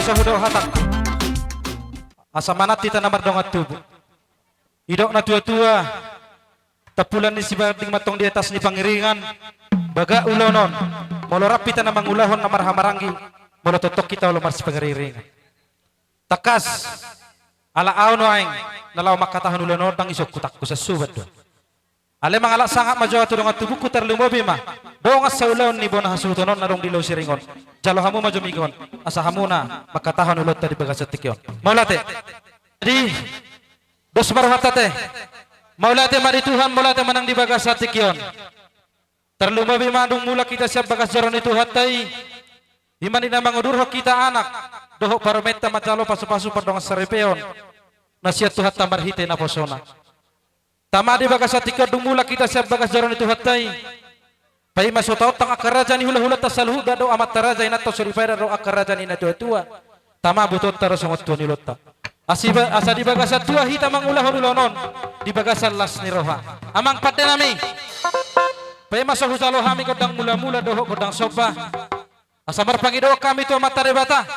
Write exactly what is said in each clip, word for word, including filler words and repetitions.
Hudok hatangku. Asa manat hita na mardongan tubu. Didok na tua-tua, tampulan ni sibanding mantong di atas ni pangiringan, bagak ulaon on, molo rap hita na mangulahon na marhahamaranggi, molo tongtong hita olo marsipangiringan. Tangkas, ala ahu nuaeng, na laho mangkatahon ulaon on ndang ison hutangku, sansoban do. Alai mangalap sangap ma jo ahu tu dongan tubungku, tarlumobi ma dongan saulaon ni bona hasuhuton on na adong di Lolo Siring on. Jalo hamu ma jo migoan, asa hamu na mangkatahon ulaonta di bagasan tingki on. Mauliate. Jadi, dos ma rohanta ate. Mauliate ma di Tuhan, mauliate ma nang di bagasan tingki on. Tarlumobi ma dung mulak hita sian bagas joro ni Tuhanta i. I ma na mangudurhon hita anak dohot parumaenta manjalo pasupasu pardongansaripeon na sian Tuhanta marhite naposona. Tama di bagasan tingki on dung mulak hita sian bagas joro ni Tuhanta i. Paima so taontang angka raja ni hulahulanta saluhutna dohot amanta raja, inanta soripada dohot angka raja ni natuatua. Tama botoonta ro songon tua ni ulaonta. Asi ba-, asa di bagasan tua hita mangulahon ulaon on, di bagasan las ni roha. Amang pandenami. Paima so hujalo hami gondang mulamula dohot gondang somba, asa marpangidoan hami tu Amanta Debata.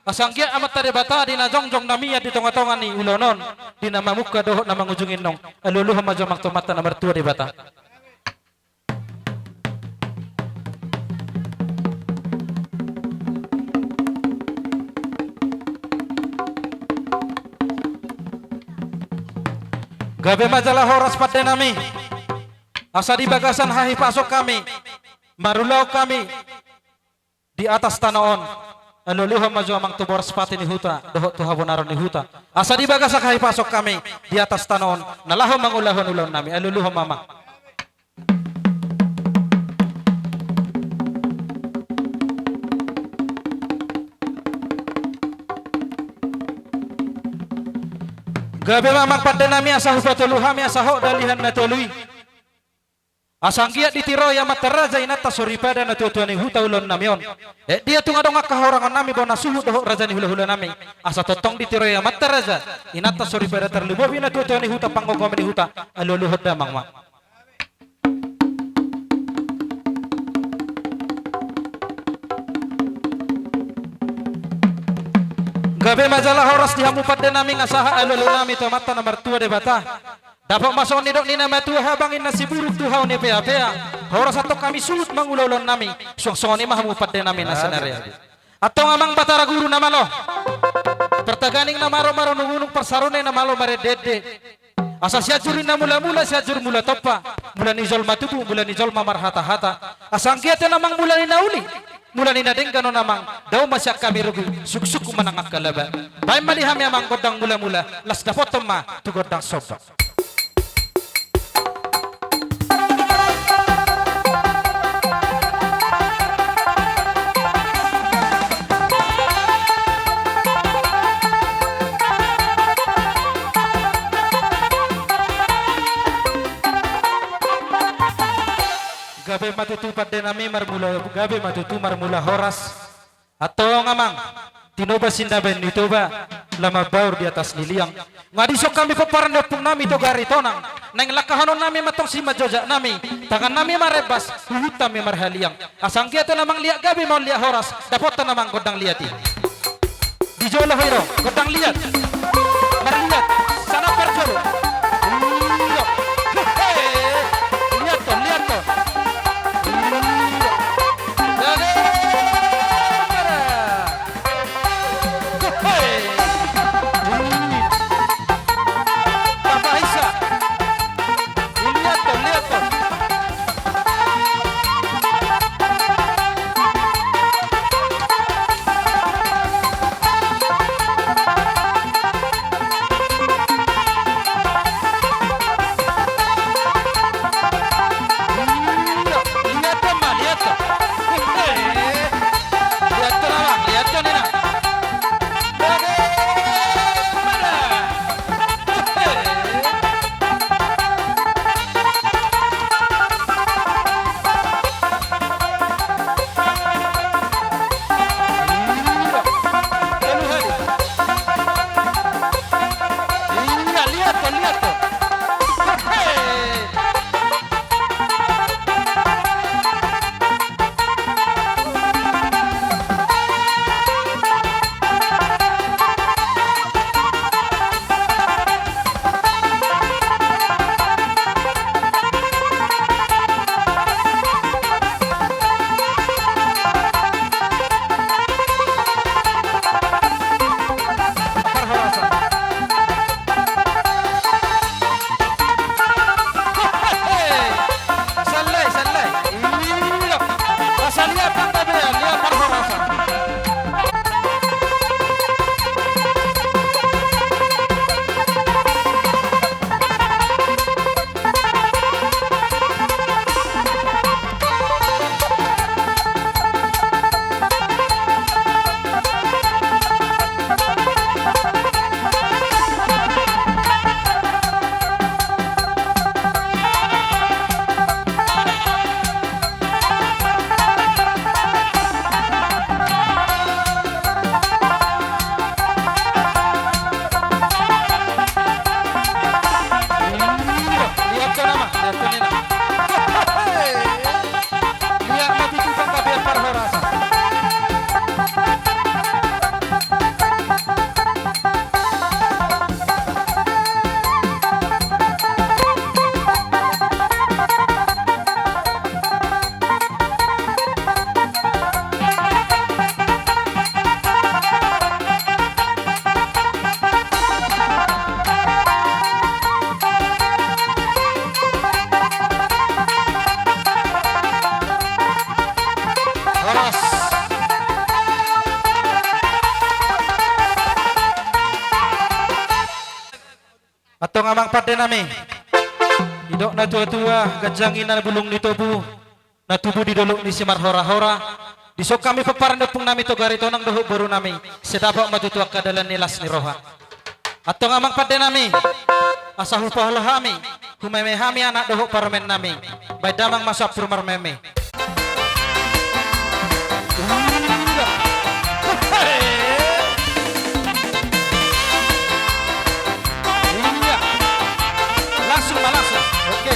Asa anggiat Amanta Debata di na jongjong na mian di tongatonga ni ulaon on, di na mamungka dohot na mangujungi annon, alualuhon ma jo amang tu Amanta na martua Debata. Gabe ma jala horas pandenami. Asa di bagasan hahipason hami, marulaon hami di atas tano on, alualuhon ma jo amang tu boras pati ni huta dohot tu habonaron ni huta. Asa di bagasan hahipason hami di atas tano on, na laho mangulahon ulaonnami, alualuhon ma amang. Gabe ma amang pandenami, asa hupatolu hami asa hot dalihan na tolu i. Asa anggiat ditiroi amanta raja inanta soripada natuatua ni huta ulaonnami on. Eh, dia tung adong angka horangonnami bona suhut dohot raja ni hulahulanami. Asa tongtong ditiroi amanta raja inanta soripada tarlumobi natuatua ni huta panggomgomi ni huta, alualuhon damang ma. Gabe ma jala horas di hamu pandenami, nga sahat alualunami tu Amanta na martua Debata. Dapot ma songon nidok ni na matua, habang inna siburuk tu hau ni peapea. Horas antong hami suhut mangula ulaonnami, suang songon i ma hamu pandenami na sinarea. Antong amang Batara Guru na malo, partaganing na malo marunungunung, parsarune na malo marendeende. Asa Sianjur ninna mulamula, Sianjur mula tompa, mula ni jolma tubu, mula ni jolma marhatahata. Asa anggiat on amang mula ni na uli, mula ni na denggan on amang, dao ma sian hami rugi, suksuk ma nang angka laba. Baen ma di hami amang gondang mulamula, laos dapothon ma tu gondang somba. Gabe ma tutu pandenami marmula, gabe ma tutu marmula horas. Antong amang, Tinoba sindaben ni Toba, laho mambaur di atas ni liang. Nga dison hami pomparan ni ompungnami Toga Aritonang, naeng langkahononnami ma antong simanjojaknami, tangannami marembas, huhuttami marhaliang. Asa anggiat on amang liat gabe ma on liat horas, dapothon amang gondang liat i. Di jolo ho i ro, gondang liat. Marliat, sana parjolo. Iyo. Hehe. Liat on, liat on. Iyo. Gabe. Antong amang pande nami, didok na tua-tua, ganjang i na bulung ni tobu, na tubu di dolok ni simarhora-hora. Dison hami pomparan ni ompung nami Toga Aritonang dohot boru nami, sai dapot ma tutu angka dalan ni las ni roha. Antong amang pande nami, asa hupasahat hami, humeme hami anak dohot parumaen nami. Baen damang ma sampur marmeme. Iya. Iya. Langsung ma, langsung. Oke.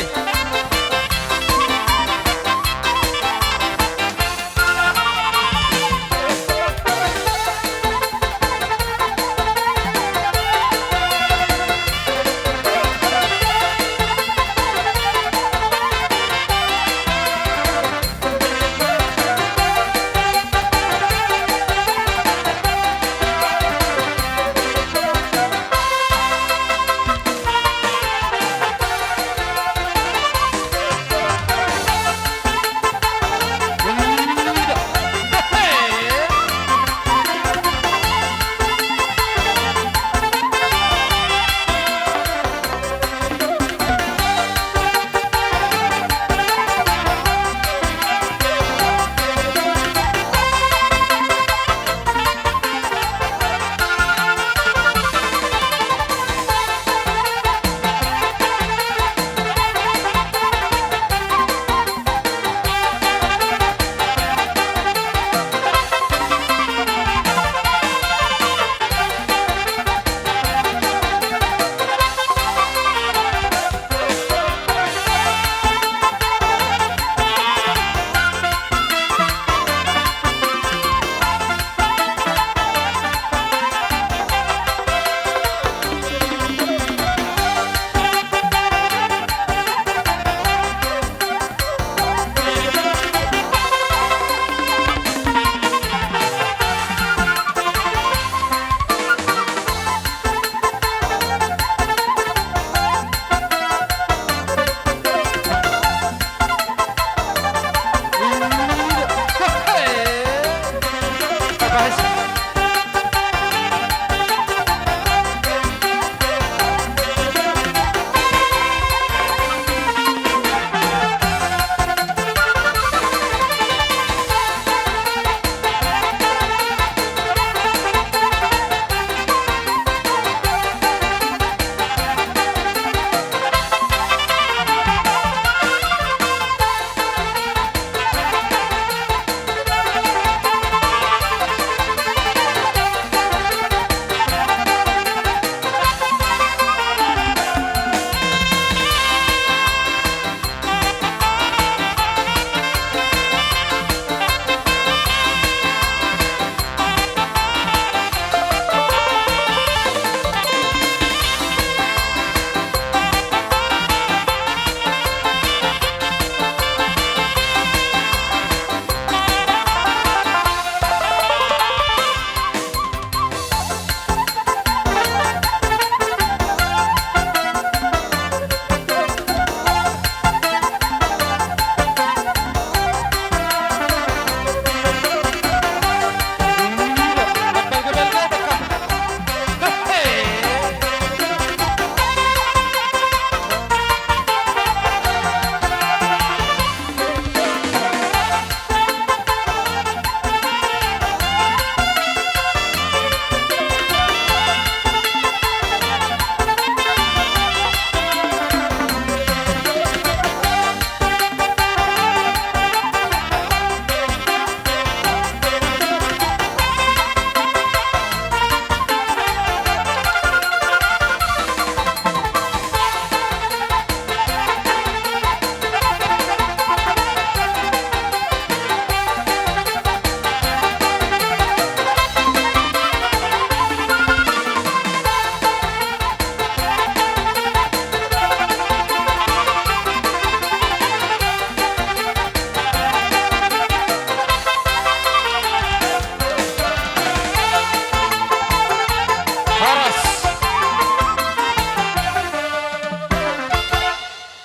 Horas.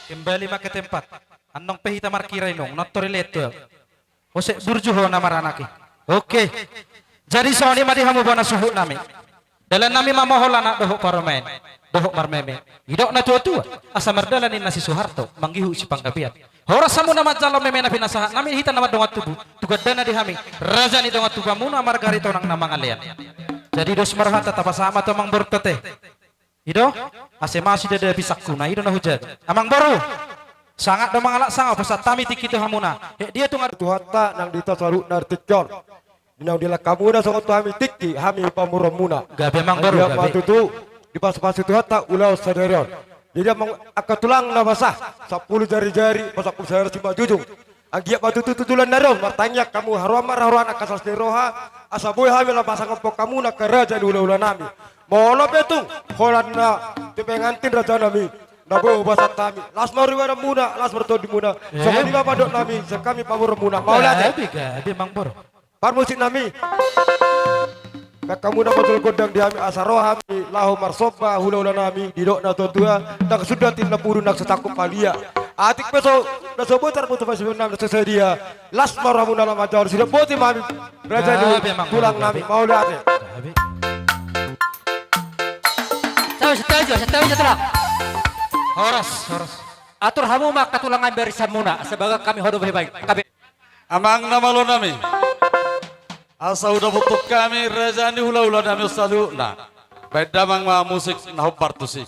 Kembali ma ke tempat. Annon pe hita markira inong, nontor i leto. Ose burju ho na maranak i. Oke. Jadi songon i ma di hamu bona suhut nami. Dalan nami mamohol anak dohot parumaen, dohot marmeme. Didok na tua-tua, asa mardalan ninna si Soeharto, manggihut si Panggabean. Horas hamu na manjalo meme na pinasahat nami, hita na mardongan tubu, tu gandana di hami, raja ni dongan tubu hamuna, marga Aritonang na mangalean. Jadi dos ma rohanta, tapasahat ma tu amangborunta te. I do, asa masida da pisangkuna, i do na hujaha. Amangboru, sangap do mangalap sangap, pasahat hami tingki tu hamuna. He, dia tu ngar- Tuhanta nang di hita saluhutna di tingki on. Di naung dilehon hamuna songon tu hami tingki, hami pamoruonmuna. Gabe amangboru, gabe. Anggiat ma tutu dipasu-pasu Tuhanta ulaon sadari on. Jadi amang, angka tulang na basa, sampulu jari-jari, pasampulu sadari simanjujung. Anggiat ma tutu tu tulan na ro, martangiang hamu haroan marharoan angka sasintongna roha, asa boi hami laho pasangaphon hamu angka raja ni hula-hula nami. Molo pe tung holan na tu pengantin raja nami, na boi hupasahat hami. Las ma huribanmuna, las ma tondimuna. Eh? Songon i ma mandok nami, sian hami pamoruonmuna. Mauliate. Gabe, gabe, amangboru. Parmusik nami. Angka hamu na manjalo gondang di hami, asa ro hami laho marsomba hula-hula nami, didok na tua-tua, ndang suda tintin na puru, ndang so sangkup palia. Atik pe so, na so boi tarputus pasupasu nami, na so sadia. Las ma rohamuna laho manjalo, suda boti ma hami raja ni tulang nami. Gabe, amangboru, gabe. Mauliate. Gabe. Tahu, tahu, tahu, tahu, tahu. Horas, horas. Atur hamu ma angka tulang nami barisanmuna, asa bahen hami ho do bahen. Gabe. Amang na malo nami. Asa hudapothon hami raja ni hula-hula nami on saluhutna. Bahen damang ma musik na hombar tusi.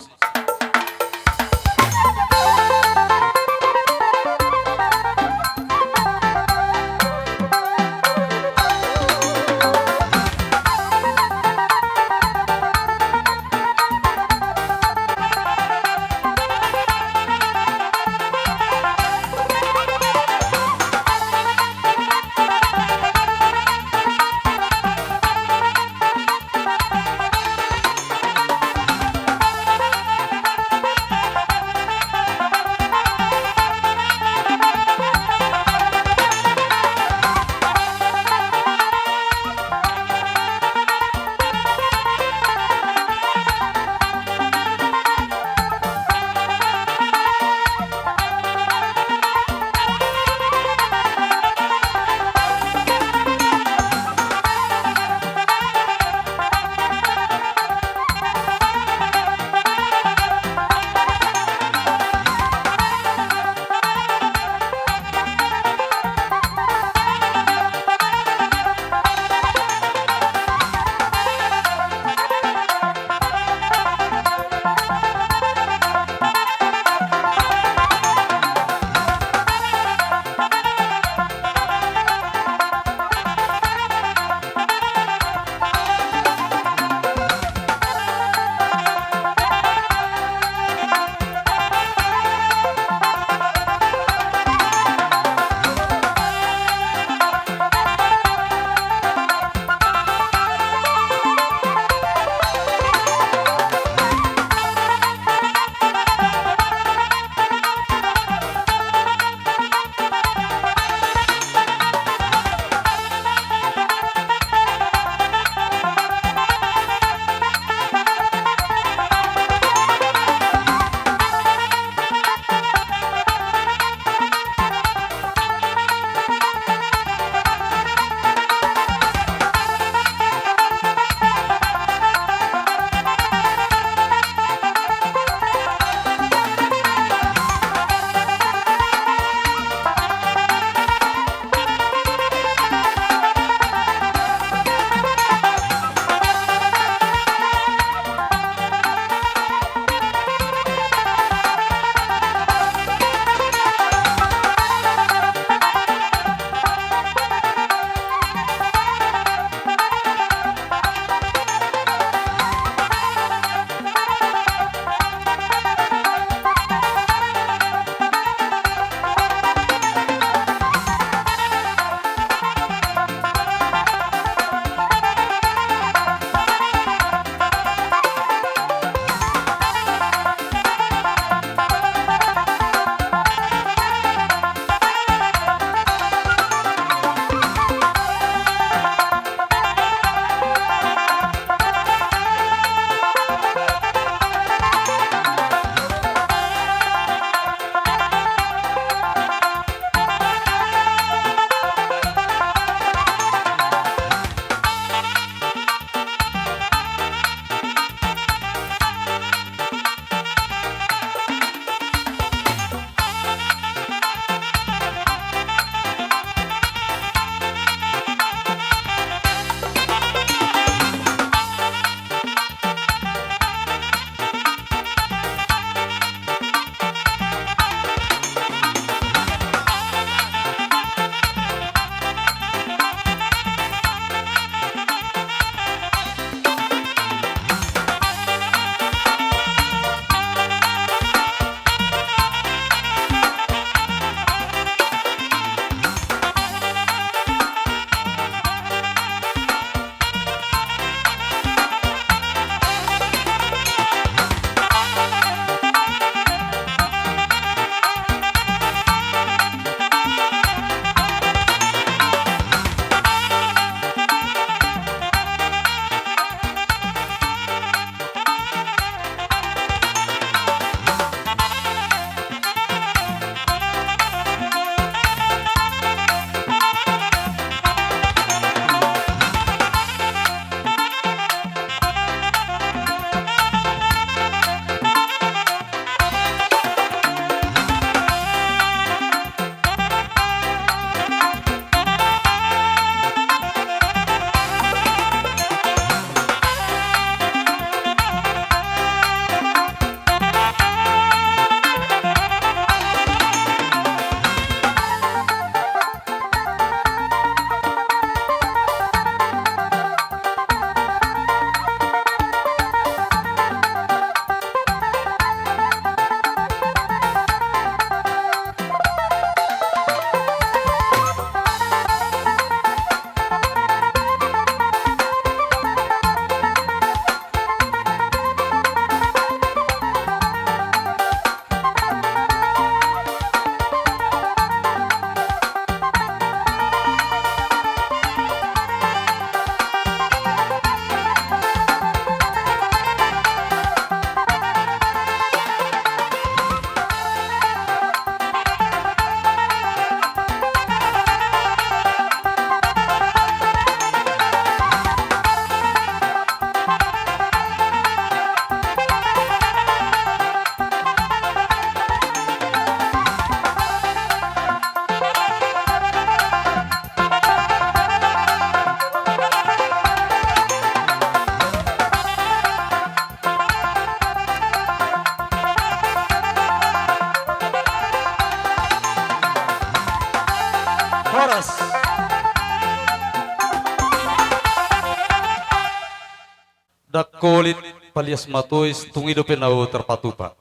Ndang holit palias matois, tung i dope na boi tarpatupa.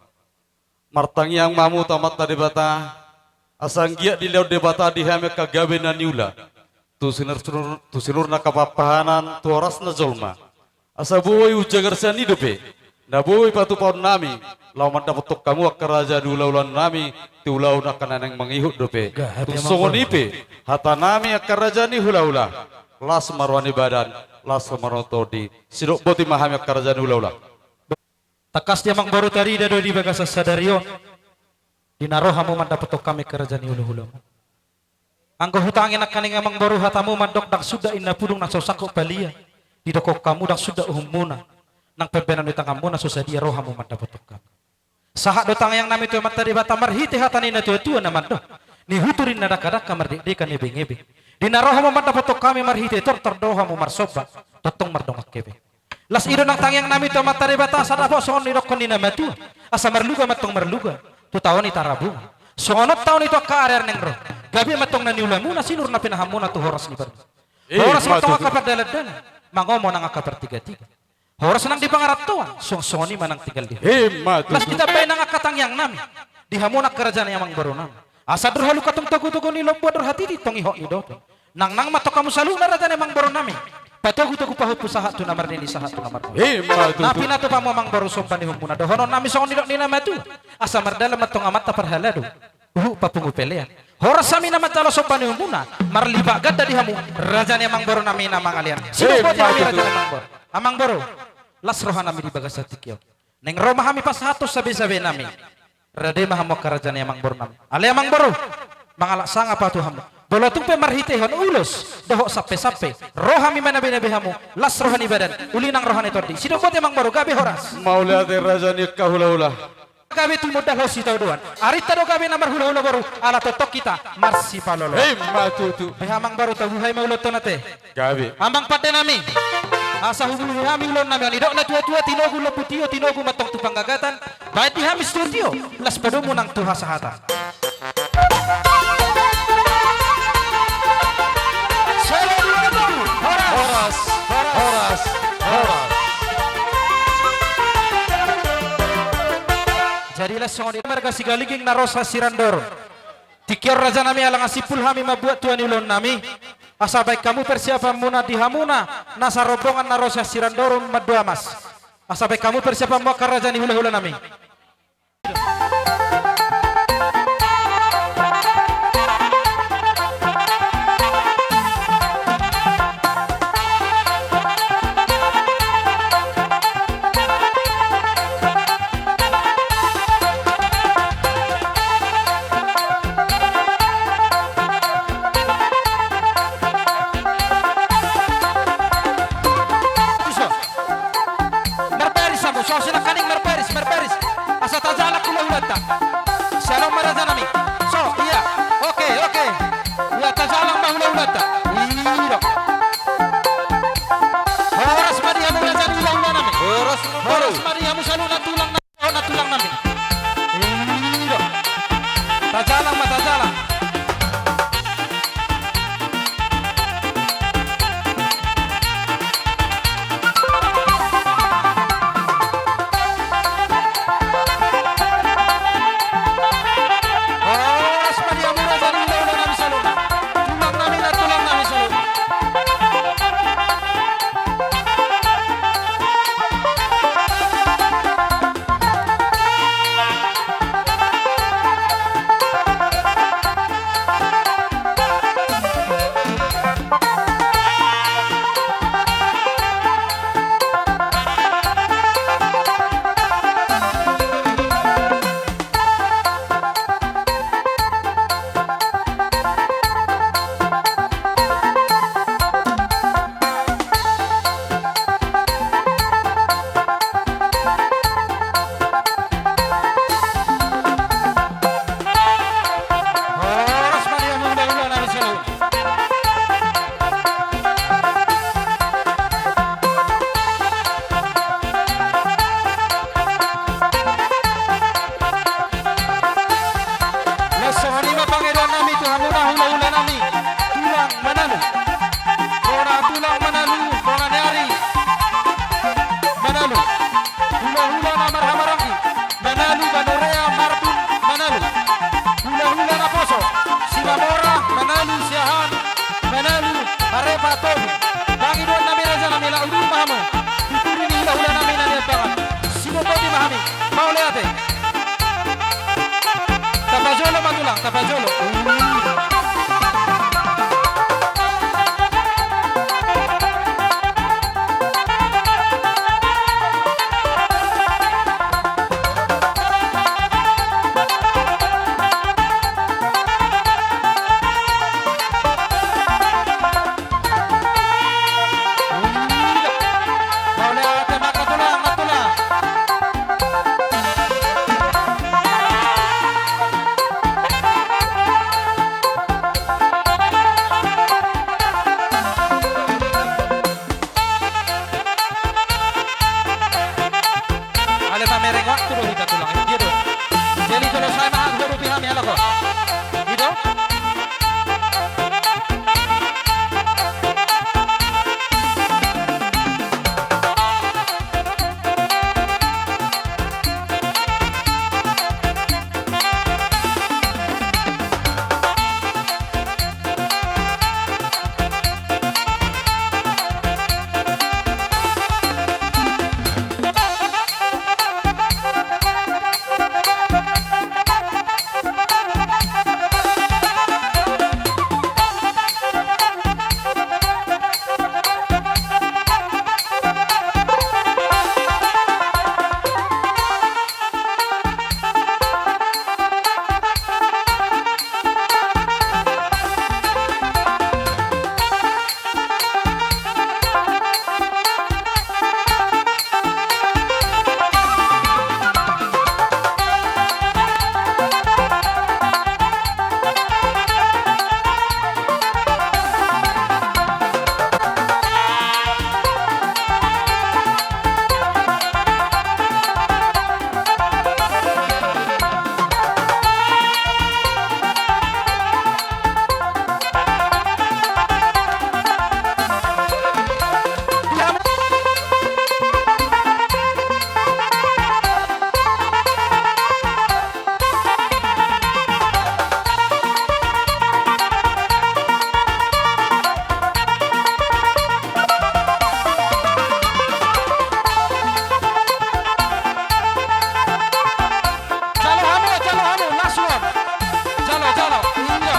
Martangiang ma hamu tu Amanta Debata, asa anggiat dilehon Debata di hami angka gabe na niula, tu sinur-, tu sinur ni angka parpahanan, tu horas ni jolma. Asa boi hujagar sian i dope na boi patupaonnami, laho mandapothon hamu angka raja ni hulahula nami, tu ulaon angka na naeng mangihut dope. Tung songon i pe hatanami angka raja ni hulahula, las ma roha ni badan, las ma roha ni tondi, sidok boti ma hami angka raja ni hulahula. Tangkas di amangboru tarida do di bagasan sadari on, di na ro hamu mandapothon hami angka raja ni hulahula. Anggo hutangi nangkaning amangboru hatamu mandok ndang suda inna pudung na so sangkot palia, didokhon hamu ndang suda uhumuna, nang pambahenan ni tanganmuna so sadia ro hamu mandapothon hami. Sahat do tangiangnami tu Amanta Debata marhite hata ni natuatua na mandok: Nihutur inna dakdakka, mardekdekan ebengebe. Di na ro hamu mandapothon hami marhite tortor do hamu marsomba, tongtong mardongan hebe. Las i do nang tangiangnami tu Amanta Debata, asa dapot songon nidokhon ni na matua, asa marluga ma antong marluga tu taon i tarabunga. Songon on taon i tu angka ari-ari naeng ro, gabe ma antong na niulamuna, sinur na pinahanmuna tu horas ni badan. Horas ma antong angka pardalandalan, mangomo nang angka partigatiga. Horas nang di pangarantoan, suang songon i ma nang tinggal di... Las ditambai nang angka tangiangnami di hamu nang angka raja ni amangborunami. Asa andor halumpang antong togutogu ni lombu, andor hatiti antong ihot ni dope. Nangnang ma antong hamu saluhutna raja ni amangborunami, patogutogu pahompu sahat tu na marnini sahat tu na marnono. Na pinatupa hamu amangboru somba ni uhumuna, dohononnami songon nidok ni na matua: Asa mardalan ma antong amanta parhalado, huhut papungu pelean. Horas hami na manjalo somba ni uhumuna, marlipat ganda di hamu raja ni amangborunami na mangalean. Sidok boti hami raja ni amangboru. Amangboru, las rohanami di bagasan tingki on. Naeng ro ma hami pasahathon sabesabenami. Rade ma hamu angka raja ni amangborunami. Ale amangboru, mangalap sangap ahu tu hamu. Molo tung pe marhitehon ulos dohot sampesampe ro hami manabenabe hamu, las roha ni badan, uli nang roha ni tondi. Sidok boti amangboru, gabe horas. Mauliate raja ni angka hulahula. Gabe tumundalhon sitadoan. Arinta do gabe na marhulahula boru, ala tongtong hita marsipalolo. Emma tutu. Beha amangboru, tabuhai ma ulaonta on ate. Gabe. Amang pandenami, asa hubuhi hami ulaonnami on. Didok natuatua: Tinogu lombu tio, tinogu ma antong tu panggagatan. Baen di hami sitio-tio, las padomu nang tu hasahatan. Solo dua tolu. Horas. Horas. Horas. Horas. Jadi las songon i marga Sigalingging na ro sian Sirandorun. Tingki on rajanami, ala nga simpul hami mambuat tua ni ulaonnami, asa baen hamu persiapanmuna di hamuna nasa rombongan na ro sian Sirandorun, Manduamas. Asa baen hamu persiapanmu angka raja ni hulahulanami. Marbaris hamu, songon i nangkaning, marbaris, marbaris. Asa tajalang hulahulanta. Are patobu. Bagi dohot nami raja nami, laho udur ma hamu. Tuturi ni hulahula nami na niambangan. Sibotopi ma hami. Mauliate. Tapajolo ma tulang, tapajolo. Ale pamereng waktu do hita tulang, eh, dia do. Jadi jolo sai ma hau hudupi hami halak on. I do. Jalo hamu, jalo hamu, last one. Jalo, jalo. Iya.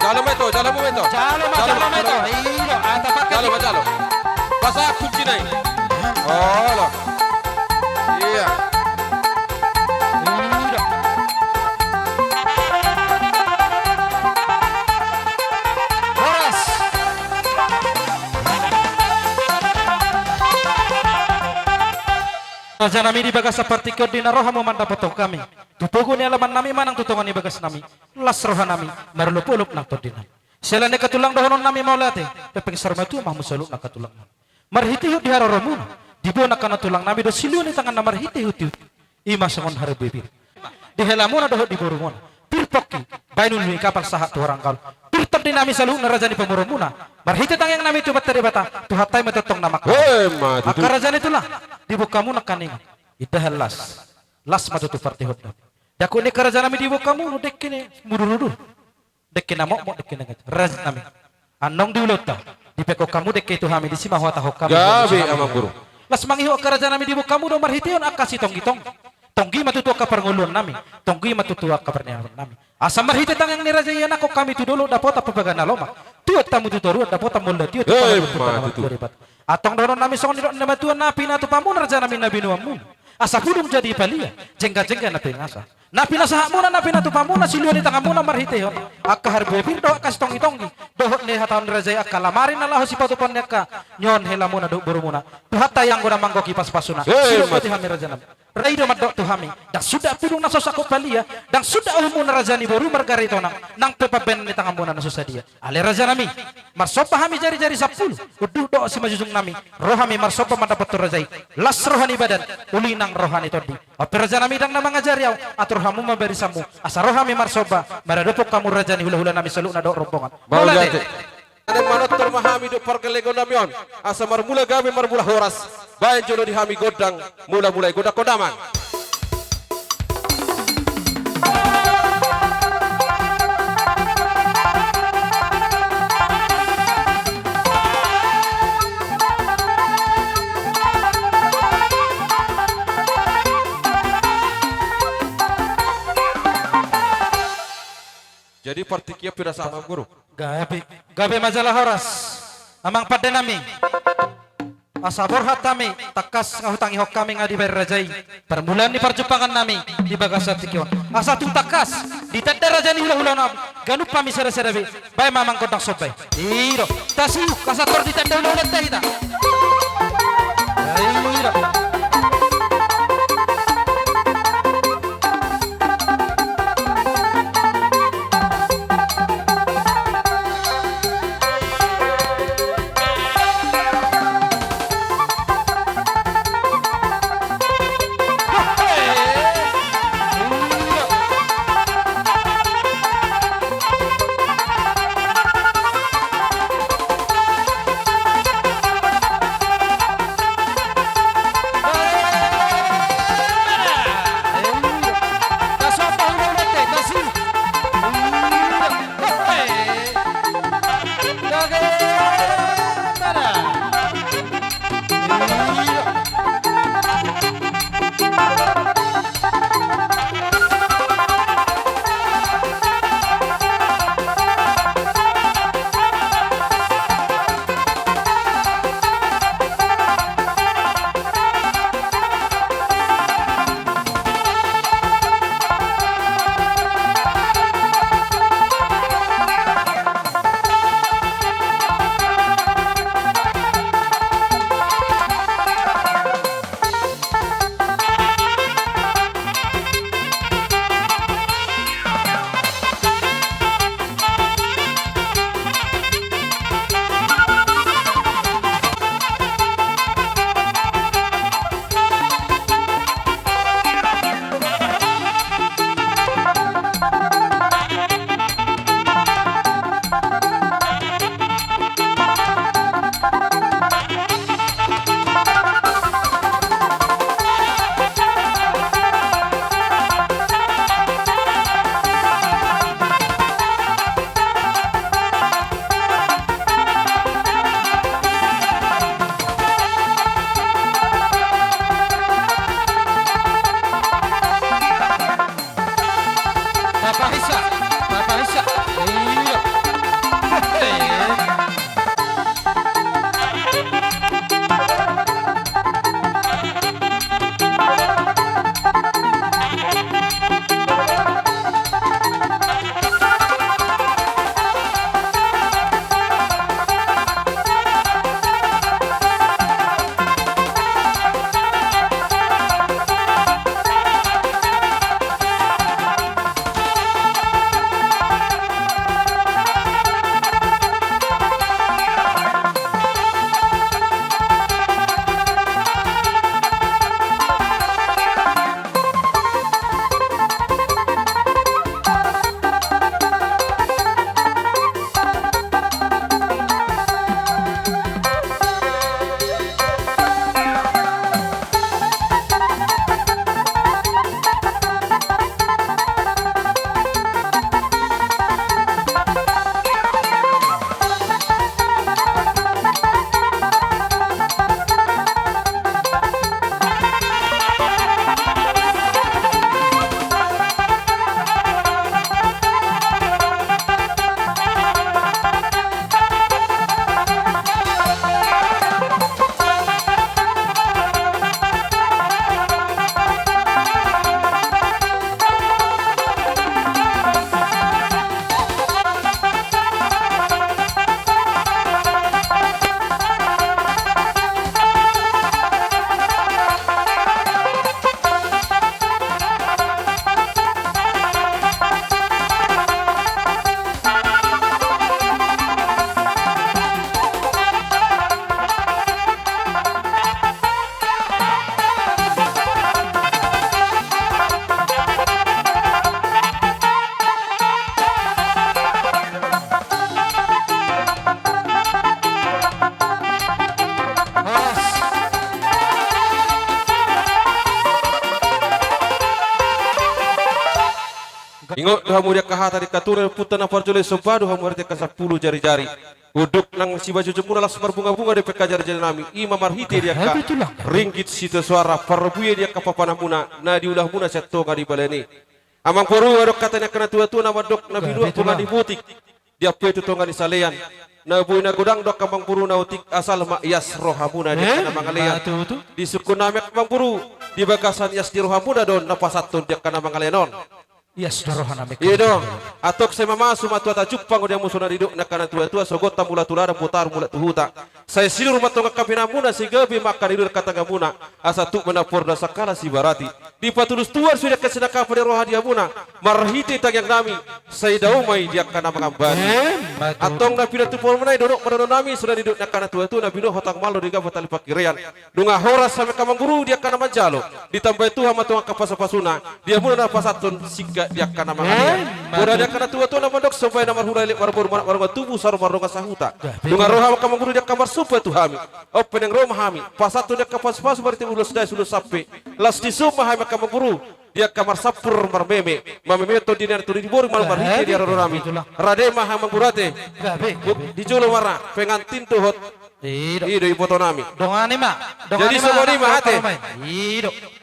Jalo ma ito, jalo ma ito. Jalo ma, jalo ma ito. Jalo ma, jalo. Pasahat kuncina i. Olo. Iya. Horas. Raja nami, di bagasan partingkian on di na ro hamu mandapothon hami tu togu ni alaman nami manang tu tonga ni bagas nami, las roha nami marolopolop nang tondi nami. Siala ni angka tulang dohonon nami mauliate, pepeng saur matua ma hamu saluhutna angka tulang nami. Marhitehut di haroromuna, diboan angka na tulang nami do silua ni tanganna marhitehut-hut. I ma songon haribibir. Di helamuna dohot di borumuna. Pir pongki, baen ulu ni kapal sahat tu haranggaol. Pir tondi nami saluhutna raja ni pamoruonmuna. Marhite tangiang nami tu Amanta Debata, Tuhanta i ma tongtong na mangkatai. Emma tutu. Angka raja ni tulang, diboan hamu nangkaningan. Indahan las. Las ma tutu partingkian on. Dang hot ni angka raja nami diboan hamu, dengke na mudur-udur. Dengke na mokmok, dengke na ngajut. Raja nami. Annon di ulaonta. Dipekon hamu dengke i tu hami, disi ma huhatahon hami. Gabe, Amangboru. Las mangihut angka raja nami diboan hamu do marhitehon angka sitonggi-tonggi. Tonggi ma tutu angka parngoluonnami, tonggi ma tutu angka parniahanonnami. Asa marhite tangiang ni raja i ianakhon hami tu dolok dapotan parbagasan na lomak, tuat hamu tu toruan dapotan molda, tuat hamu tu parbagasan na lomak. Antong dohononnami songon nidok ni natuatua, na pinatupa muna rajanami na binoan muna, asa pudung jadi palia, jengga-jengga na pinasa. Na pinasahat muna, na pinatupa muna, siluan ni tangan muna marhitehon angka harbue pir dohot angka sitonggi-tonggi, dohot na hataon ni raja i angka lamari na laho sipatupaon ni angka ni on hela muna dohot boru muna. Tuhanta i anggo na manggohi pasu-pasuna. Sidok ma tutu hami rajanami. Rai do mandok tu hami, ndang suda pudung na so sangkot palia, ndang suda uhum muna raja ni boru marga Aritonang, nang pe pambahenan ni tangan muna na so sadia. Ale rajanami, marsomba hami jari-jari sampulu, unduh dohot simanjujungnami, ro hami marsomba mandapothon raja i, las roha ni badan, uli nang roha ni tondi. On pe rajanami, ndang na mangajari ahu, atur hamu ma barisanmu, asa ro hami marsomba maradophon hamu raja ni hula-hulanami saluhutna dohot rombongan. Mauliate. Mauliate. Naeng manortor ma hami dohot pargellengonnami on, asa marmula gabe marmula horas, bahen jolo di hami gondang, mula-mula i gondang ho damang. Jadi partingkian pe do asa, amang guru. Gabe, gabe ma jala horas, amang pandenami. Asa borhat hami, tangkas nga hutangihon hami nga dibahen raja i parmulaan ni parjumpangannami di bagasan tingki on. Asa tung tangkas ditanda raja ni hula-hulanami, ganup hami sada-sada be. Bahen ma amang gondang somba i. I do, tasiuk asa tor ditanda hula-hulanta hita. I do. Ingot do hamu di angka hata ni angka tulang, punta na parjolo, somba do hamu marhite angka sampulu jari-jari. Unduk nang sibaju jemuna, las marbunga-bunga dope angka jari-jari nami, i ma marhite di angka ringgit sitio soara, parbue di angka papanamuna na diulahmuna sian tonga ni balian i. Amang boru, adong hata ni angka na tua-tua na mandok, na binuat bongan ni botik, diampe tu tonga ni salean. Na boi na godang do angka amang boru na otik, asal ma ias rohamuna di angka na mangalean. Di sungkun nami angka amang boru, di bagasan ias ni rohamuna do na pasahathon di angka na mangalean on. Ias do roha nami. Ia do, antong sai mamasu ma tu hata jumpang, on di hamu songon na nidok ni angka na tua-tua, sogot ma mula tu ladang, botar mula tu huta. Sai sinur ma tonga ni hambinganmuna, sai gabe ma angka na nidok ni angka tangamuna, asa tuk ma na porda sangkala sibarati. Dipatulus Tuhan sude angka sinangkapan ni roha di hamuna, marhite tangiang nami, sai dao ma i di angka na mangambani. Antong na pinatupa on ma i, dohot ma dohonon nami, songon na nidok ni angka na tua-tua, na binoan hotang malo di gabang tali pangkirean. Nunga horas hami angka amang boru di angka na manjalo, ditambai Tuhan ma tonga angka pasu-pasuna, di hamuna na pasahathon singkat di angka na mangalean. Poda ni angka na tua-tua na mandok, somba i na marhula, elek marboru, manat mardongan tubu, saur mardongan sahuta. Nunga ro hami angka amang boru di angka marsomba tu hami. On pe naeng ro ma hami pasahathon di angka pasu-pasu marhite ulos dais ulos sampe. Laos dison ma hami angka amang boru di angka marsampur marmeme, mamemehon tondi ni anak tondi ni boru, manang marhite di haroro nami. Rade ma hami amang boru, ate. Di jolo ma ra pengantin dohot i do iboto nami. Dongani ma. Jadi songon i ma, ate.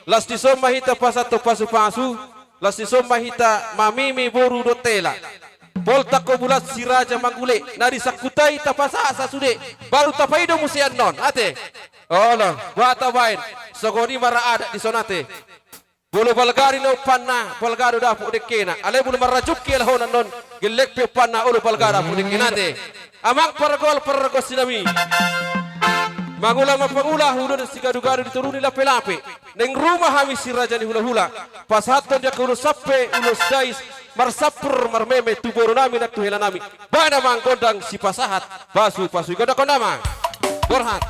Laos dison ma hita pasahathon pasu-pasu. Laos dison ma hita mameme boru dohot hela. Pol tangko bulan si raja manggule, na disangkutai tapasahat sasude, baru tapaido muse annon, ate. Olo, boha tabaen, songon i ma ra adat dison, ate. Molo balga do umpanna, balga do dapot dengkena. Alai molo marrajungki halak on annon, gelleng pe umpanna, olo balga dapot dengkena, ate. Amang pargol pargonsi nami, mangula ma pangula, hudo ni sigadu-gadu, di toru ni lape-lape. Naeng ro ma hami si raja ni hula-hula, pasahathon di angka ulos sampe, ulos dais, marsampur marmeme tu boru nami nang tu hela nami. Baen amang gondang sipasahat pasu-pasu i, gondang, gondang amang. Borhat.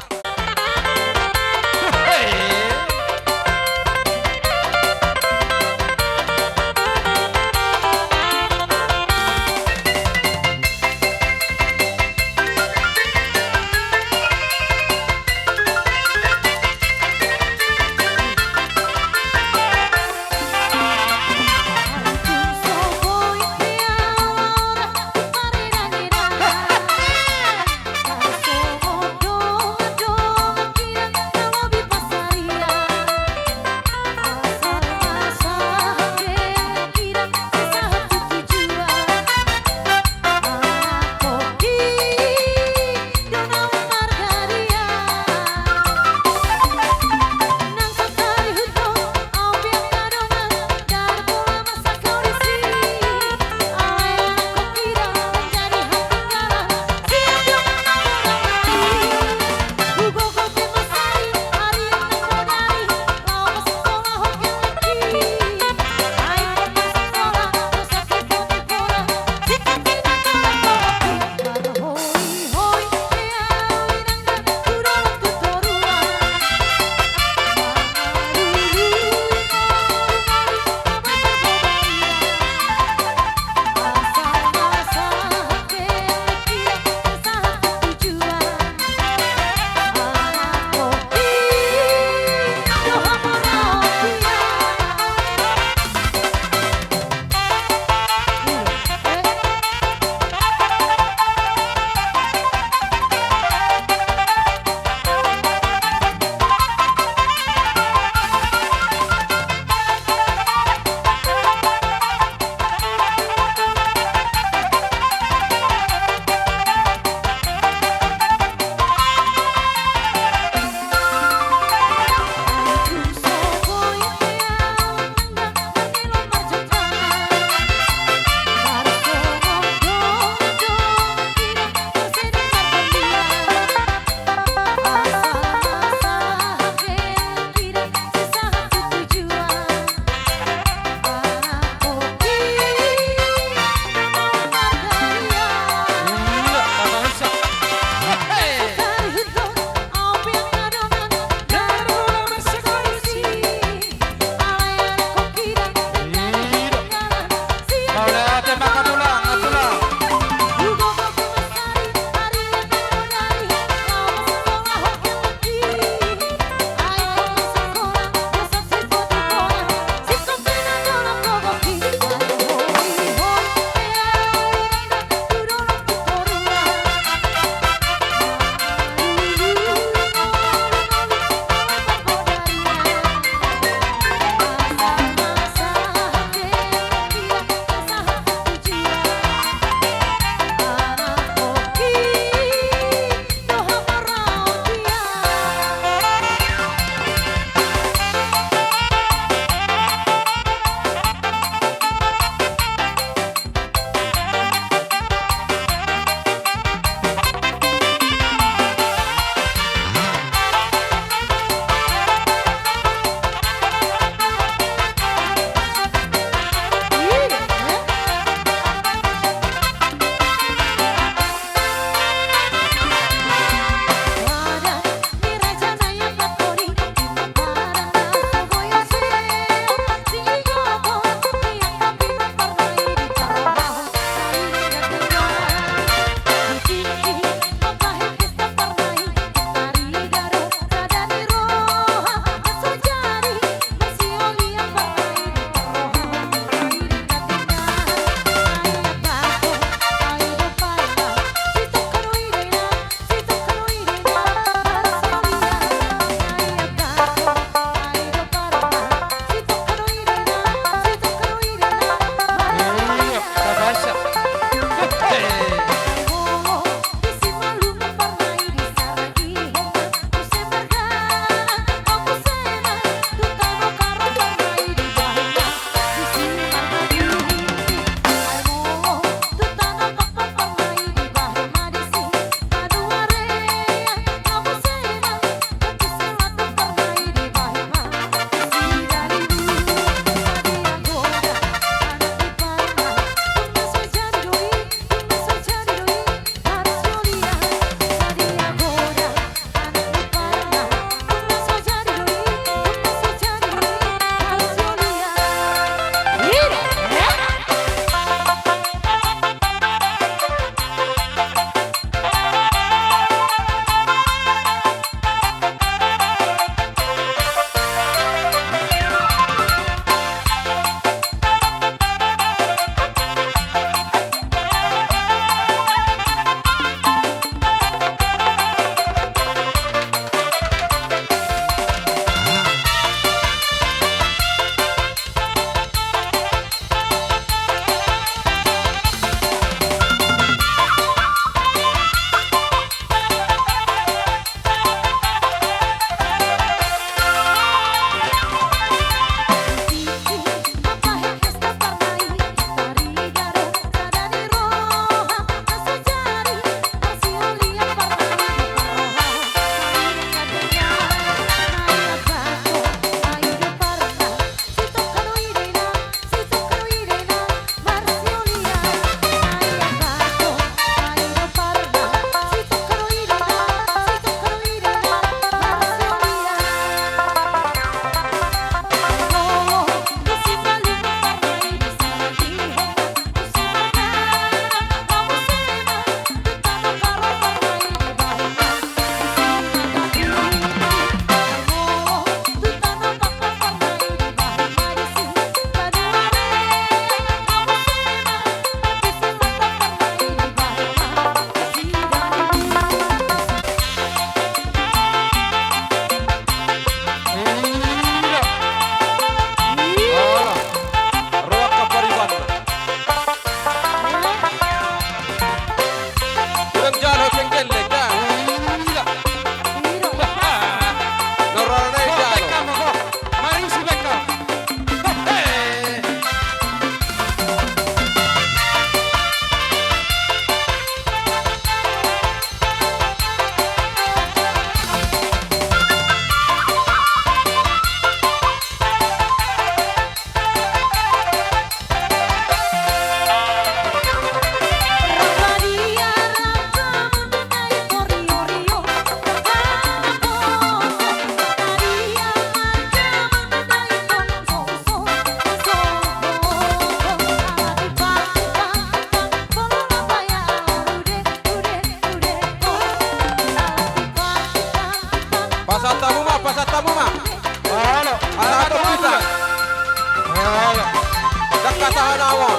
Anaon.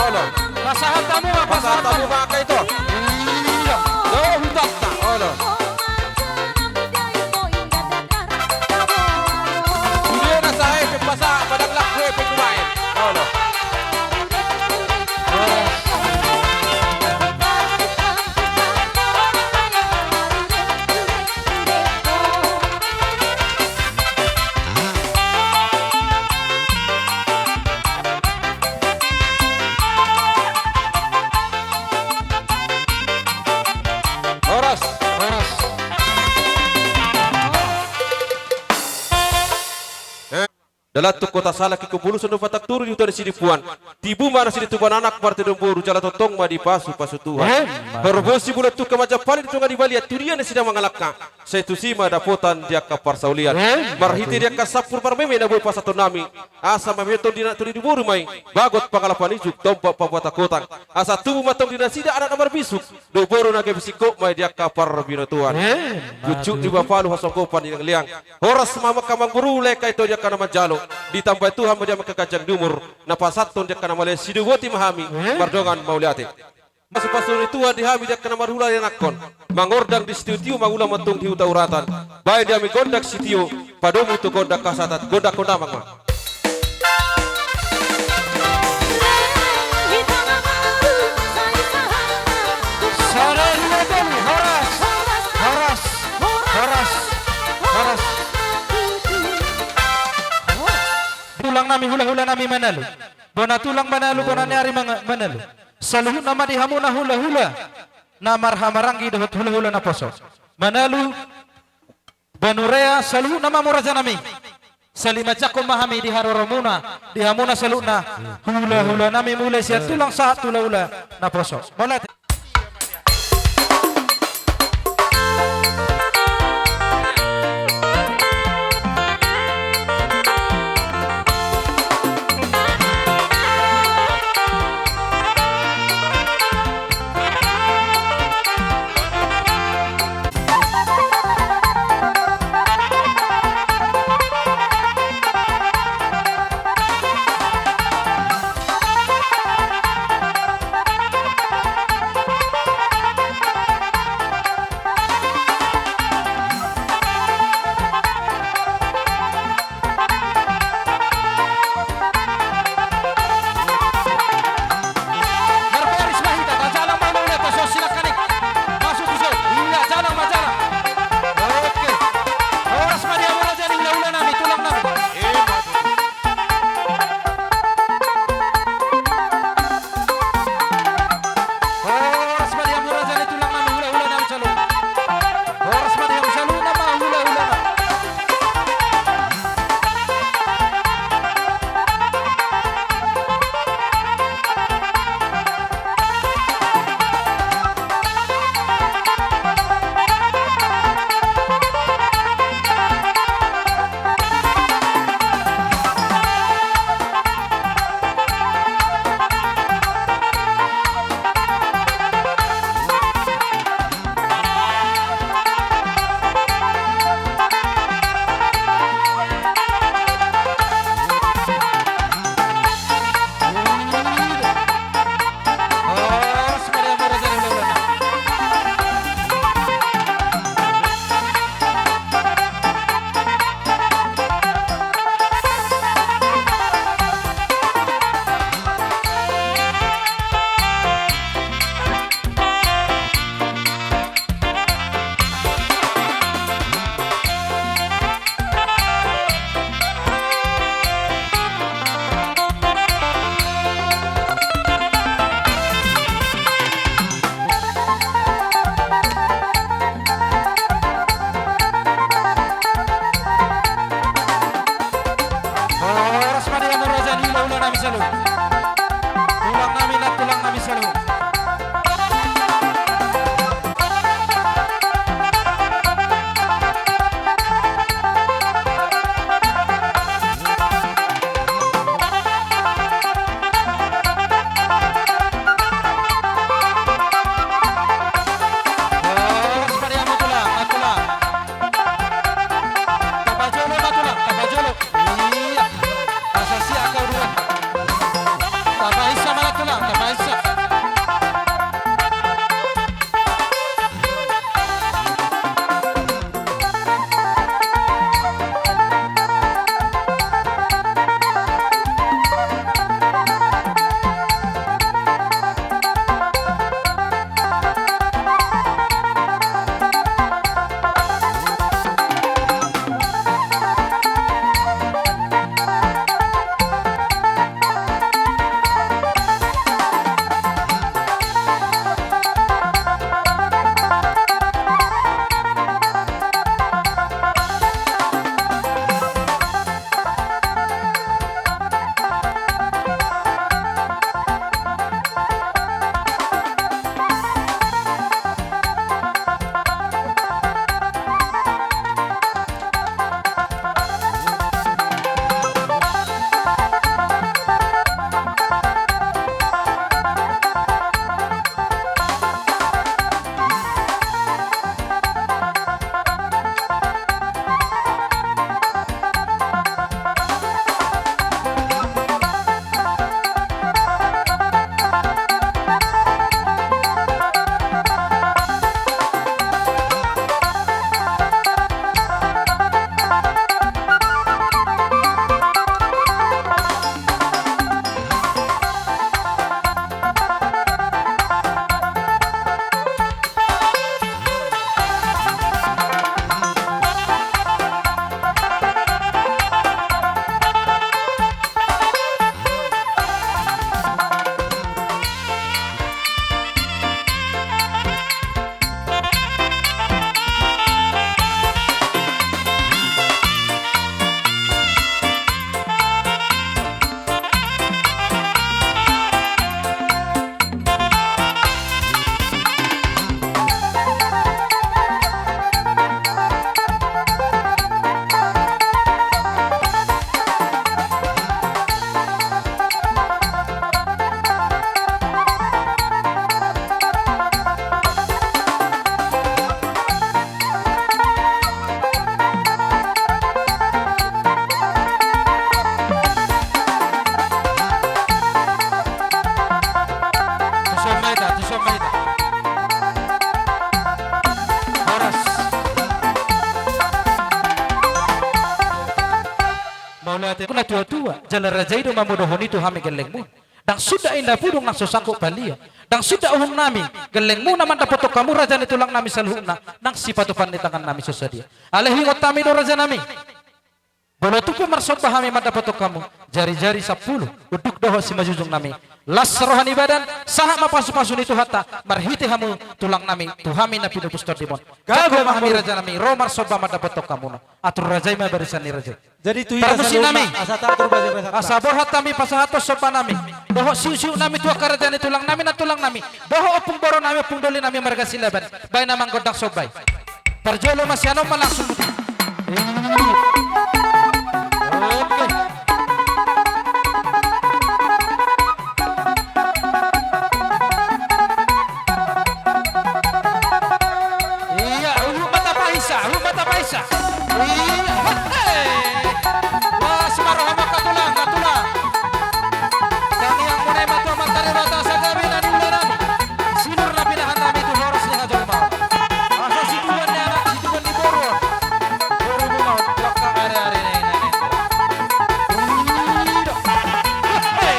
Olo. Pasahat hamu ma, pasahat hamu ma angka ito. Iya. Lo hutanta. Olo. Sude na sae pe pasahat, padang laku pe kumaen. Olo. Horas, horas. Eh, dalan tu kota Salak, ingkon bulusan do Batak Toru, di huta ni Sidempuan. Tibu ma nasida tubu anak, martinodohon boru, jala tongtong ma dipasupasu Tuhan. Eh, horbosi bulan tungka, manjampali di tonga ni balian, tu dia nasida mangalangka, sai tusi ma dapotan di angka parsaulian. Eh, marhite di angka sampur parmeme na boi pasahaton nami, asa mamehon tondina, tondi ni boru ma i, bagot pangalapan ijuk, tombak pambuatan gotang, asa tubu ma tong di nasida anak na marbisuk, dohot boru na gabe singkop ma i di angka parbinotoan. Eh, jujuk ni bapalu, hasonggopan ni liangleang. Horas ma hamu angka amangboru, lae, angka ito, di angka na manjalo, ditambai Tuhan ma di hamu angka ganjang ni umur, na pasahathon di angka na mauliate, sidoboti ma hami, eh, mardongan mauliate. Pasupasu ni Tuhan di hami di angka na marhula di anakhon, mangondang di sitiotio, mangula ma antong di huta Uratan. Baen di hami gondang sitio, padomu tu gondang hasahatan, gondang hamu damang ma. Sada, dua, tolu, horas, horas, horas, horas. Tulang nami, hulahula nami Manalu. Bona tulang Manalu, bona ni ari Manalu. Saluhutna ma di hamuna hulahula na marhahamaranggi dohot hulahula naposo Manalu, Banurea, saluhutna ma hamu raja nami. Salimanjangkon ma hami di haroromuna, di hamuna saluhutna hulahula nami, mulai sian tulang sahat tu hulahula naposo. Mauliate. Angka na tua-tua, jala raja i do mamudohon i tu hami gellengmu. Ndang suda inda pudung nang so sanggup palia. Ndang suda uhum nami, gellengmuna mandapothon hamu raja ni tulang nami saluhutna, nang sipatupan ni tangan nami so sadia. Alai huingot hami do raja nami. Molo tung pe marsomba hami mandapothon hamu, jari-jari sampulu, unduk dohot simanjujung nami. Las roha ni badan, sahat ma pasu-pasu ni Tuhanta, marhite hamu tulang nami, tu hami na pinupus tondimon. Gabe ma hami raja nami, ro marsomba mandapothon hamuna. Atur raja i ma barisan ni raja i. Jadi tu hita saluhutna, asa tahatur basa-basa. Asa borhat hami pasahathon somba nami. Dohot siuk-siuk nami tu angka raja ni tulang nami, nantulang nami. Dohot ompung boru nami, ompung doli nami marga Silaban. Baen amang gondang somba i. Parjolo ma sian on ma langsung. Oke. Ia, huhut ma tapaisa, huhut ma tapaisa. Ia, hehe. Las ma roha mangkatulang, katulang. Tangiang muna i ma tu Amanta Debata, asa gabe na niula nami, sinur na pinahan nami tu horas ni hajolmaon. Asa situbuan ni anak, situbuan ni boru on. Boru muna on, tu angka ari-ari na i na i. Ida. Hehe.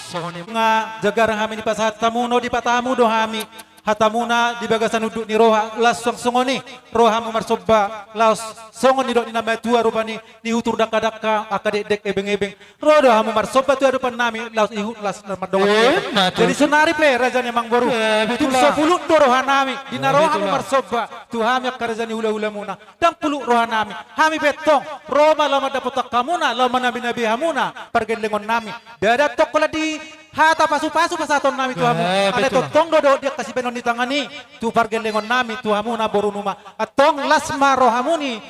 Songon i ma jagar hami dipasahat hamu, na dipatamu do hami. Hatamuna di bagasan unduk ni roha, laos songon i rohamu marsomba, laos songon nidok ni na matua rupani, nihutur dangka-dangka, angka dekdek ebeng-ebeng. Ro do hamu marsomba tu adopan nami, laos ihut las na mardongan. Jadi sonari pe raja ni amangboru, tung so pulut do roha nami, di na ro hamu marsomba tu hami angka raja ni hula-hulamuna. Ndang pulut roha nami, hami pe tong ro ma laho mandapothon hamuna, laho manabi-nabi hamuna pargellengon nami. Ndada tong holan di hata pasu-pasu pasahaton nami tu hamu. Alai tongtong do dohot di angka sibahenon ni tangan i tu pargellengon nami tu hamuna boru nami. Antong las ma rohamuni,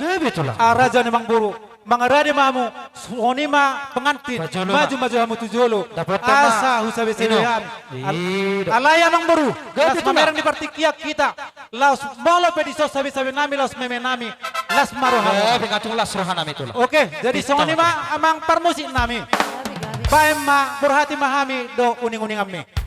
raja ni amangboru. Mangarade ma hamu, songon i ma pengantin, maju-maju hamu tu jolo. Asa husabe-sabe hami. Alai amangboru, las mamereng di partingkian hita. Laos molo pe dison sabe-sabe nami, laos meme nami, las ma roha nami. Oke, jadi songon i ma amang parmusik nami. Baen ma, borhati ma hami dohot uning-uninganmi.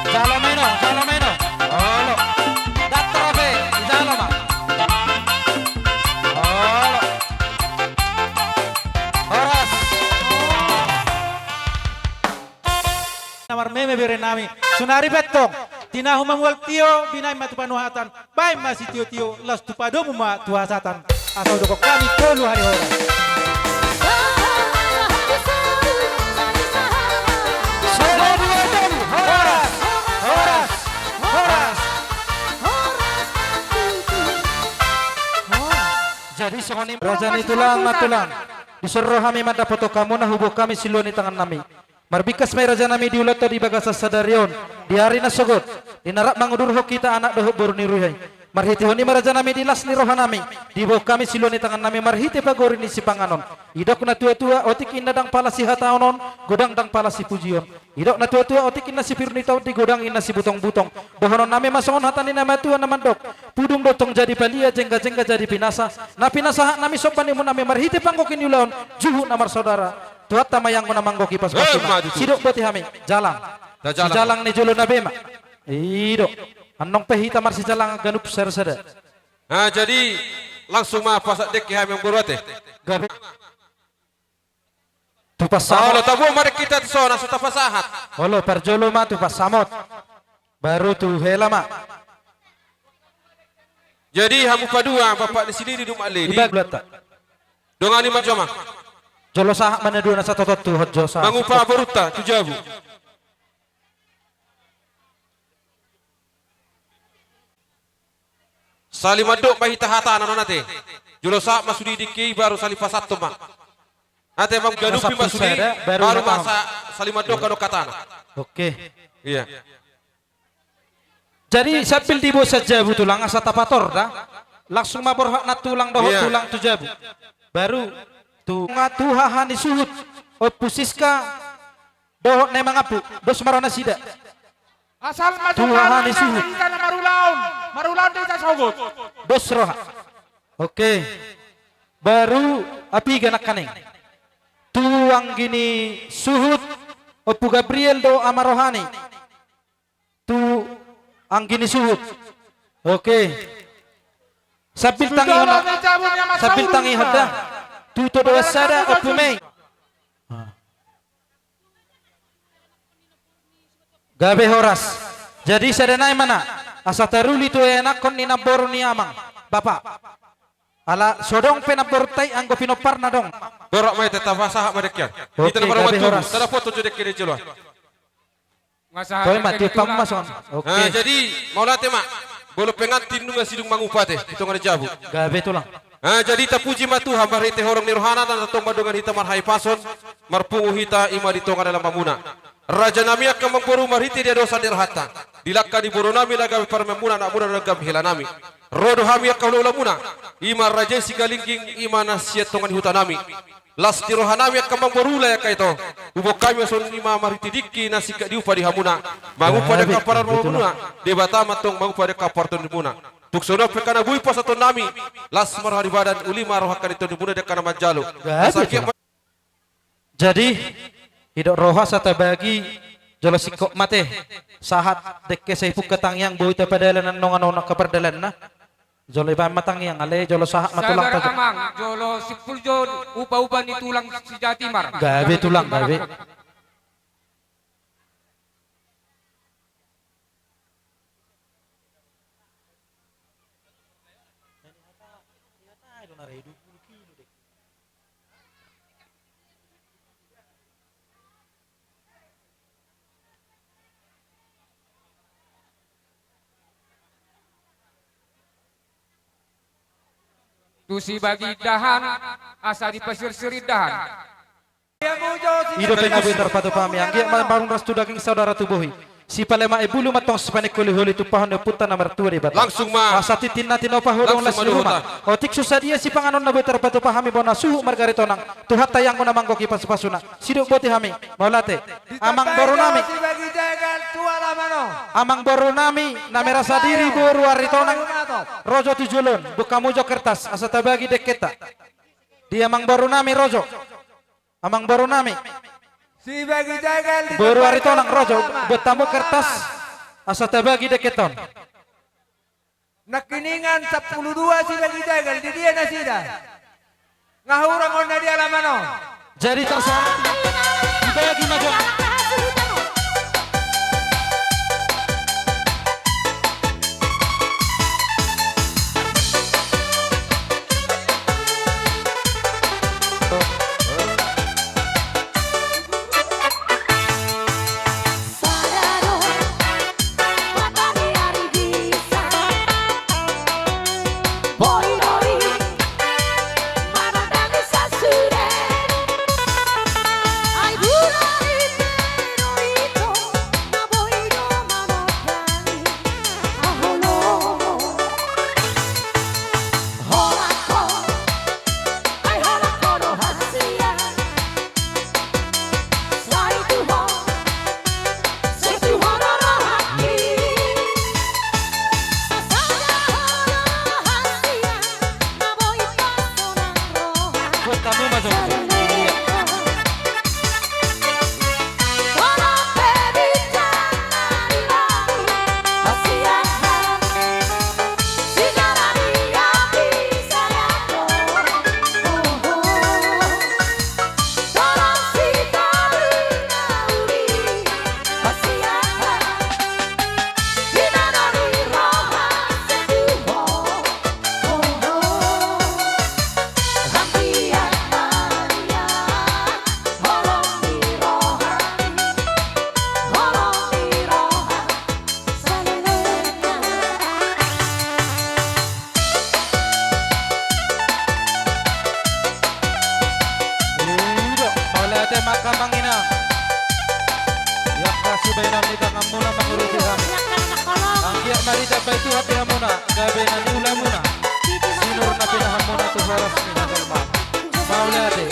Jalo meno, jalo meno. Olo. Datar ape, jalo ma. Olo. Horas. Na marmeme bere nami. Sonari pe antong. Tinahu mamual tio, binahen ma tu panuhatan. Bahen ma sitiotio, laos tu padomu ma tu hasahatan. Asa hudokhon hami tolu hali horas. Sada dua tolu, horas, horas, horas. Jadi songon i ma raja ni tulang, na tulang. Dison ro hami mandapothon hamuna, huboan hami siluan ni tangan nami. Marbingkas ma i raja nami di ulaonta di bagasan sadari on, di ari na sogot, di na rap mangudurhon hita anak dohot boru ni roha i. Marhitehon i ma raja nami di las ni roha nami, diboan hami siluan ni tangan nami marhite pagori ni sipanganon. Didok na tuatua, otik inna ndang pala sihatahonon, godang ndang pala sipujion. Didok na tuatua, otik inna sipirun ni tondi, godang inna sibutongbutong. Dohonon nami ma songon hata ni na matua na mandok: Pudung do tong jadi palia, jenggajengga jadi pinasa. Na pinasahat nami somba ni hamu nami marhite panggohi ni ulaon, juhut na marsaudara. Tuhanta ma i anggo na manggohi pasupasuna. Emma tutu. Sidok boti hami, jalang. Tajalang. Sijalang ni jolo na be ma. I do. Annon pe hita marsijalangan ganup sada-sada. Nah, jadi langsung ma pasahat dengke hami, amang boru, ate. Gabe. Tu pasamot. Olo, taboan ma dengkenta tu son, asa tapasahat. Olo, parjolo ma tu pasamot. Baru tu hela ma. Jadi hamu padua, bapak ni si Lili dohot Mak Leli. Iba gulata. Dongani ma jo, amang. Jolo sahat ma na dua na satoton tu hot jo sahat. Mangupa borunta tu jabu. Salim mandok ma hita hatana, non, ate. Jolo sahat ma sude dengke i, baru salim pasahathon ma. Ate, mangganupi ma sude, baru ma sa-, salim mandok, adong hatana. Oke. Iya. Jadi sambil diboan sian jabu tulang, asa tapator da. Langsung ma borhat na tulang dohot tulang tu jabu. Baru tu, tu haha ni suhut, Ompu Siska dohot na i mangampu, dos ma roha nasida. Asal ma tu haha ni suhut. Hita na marulaon, marulaon do hita sogot. Dos roha. Oke. Baru apiga nangkaning. Tu anggi ni suhut, Ompu Gabriel do ama rohani. Tu anggi ni suhut. Oke. Sambil tangihon, sambil tangihon da. Tu todoan sada, Ompu Mei. Gabe horas. Jadi sada nai ma na, asa taruli tu ianakhon ni namboru ni amang, bapak. Ala so adong pe namborunta i anggo pinomparna adong. Borhat ma i, tapasahat ma dengke an. Oke, gabe horas. Tapasahat jo dengke an di jolo. Toe ma, tiop hamu ma songon. Oke. Nah, jadi mauliate ma. Molo pengantin nunga sidung mangupa, ate, di tonga ni jabu. Gabe tulang. Nah, jadi tapuji ma Tuhan marhite holong ni rohana, na tongtong mandongani hita marhahipason, marpungu hita i ma di tonga ni alamanmuna. Raja nami angka amang boru, marhite diadosan ni rohanta, di langka ni boru nami na gabe parumaenmuna, anakmuna na gabe hela nami. Ro do hami angka hulahulamuna, i ma Raja i Sigalingging, i ma na sian tonga ni huta nami. Las ni roha nami angka amang boru, lae angka ito. Huboan hami songon i ma marhite dengke na singkat diupa di hamuna. Mangupa di angka parumaenmuna, Debata ma antong mangupa di angka partondianmuna. Tung songon on pe angka na boi pasahaton nami, las ma roha ni badan, uli ma roha angka ni tondimuna di angka na manjalo. Jadi, didok roha asa tabagi, jolo singkop ma ate. Sahat dengke sai pungka tangiang, boi tapadalani annon angka pardalanna. Jolo ibaen ma tangiang, alai jolo sahat ma tulang. Sabar, amang, jolo simpul jo upa-upa ni tulang si Jatimar. Gabe tulang, gabe. Tu sibagi indahan, asa dipasirsir indahan. I do pe na boi tarpatupa hami, anggiat ma marungas tu daging saudara tu bohi. Sipalema i bulu ma antong sipaningkoli-holi tumpahon ni Ompunta na martua Debata. Langsung ma. Asa tintin na tinopa, hodong las ni ruma. Otik so sadia sipanganon na boi tarpatupa hami bona suhut marga Aritonang. Tuhanta i anggo na manggohi pasu-pasuna. Sidok boti hami. Mauliate. Amangboru nami. Amangboru nami na merasa diri boru Aritonang. Rojo tu jolo on. Buka hamu jo kertas asa tabagi dengkenta. Di amangboru nami Rojo. Amangboru nami. Boru Aritonang Rojo, buat hamu kertas asa tabagi dengkenta on. Nangkiningan sampulu dua sibagi jagal, di dia nasida? Nga hurang on na di alaman on. Jadi terserah, dibagi ma jo. Ido, mauliate ma angka amang inang. Di angka sibahenon ni tanganmuna mangurupi hami. Anggiat ma ditambai Tuhan di hamuna gabe na niulamuna. Sinur na pinahanmuna tu horas ni hajolmaon. Mauliate.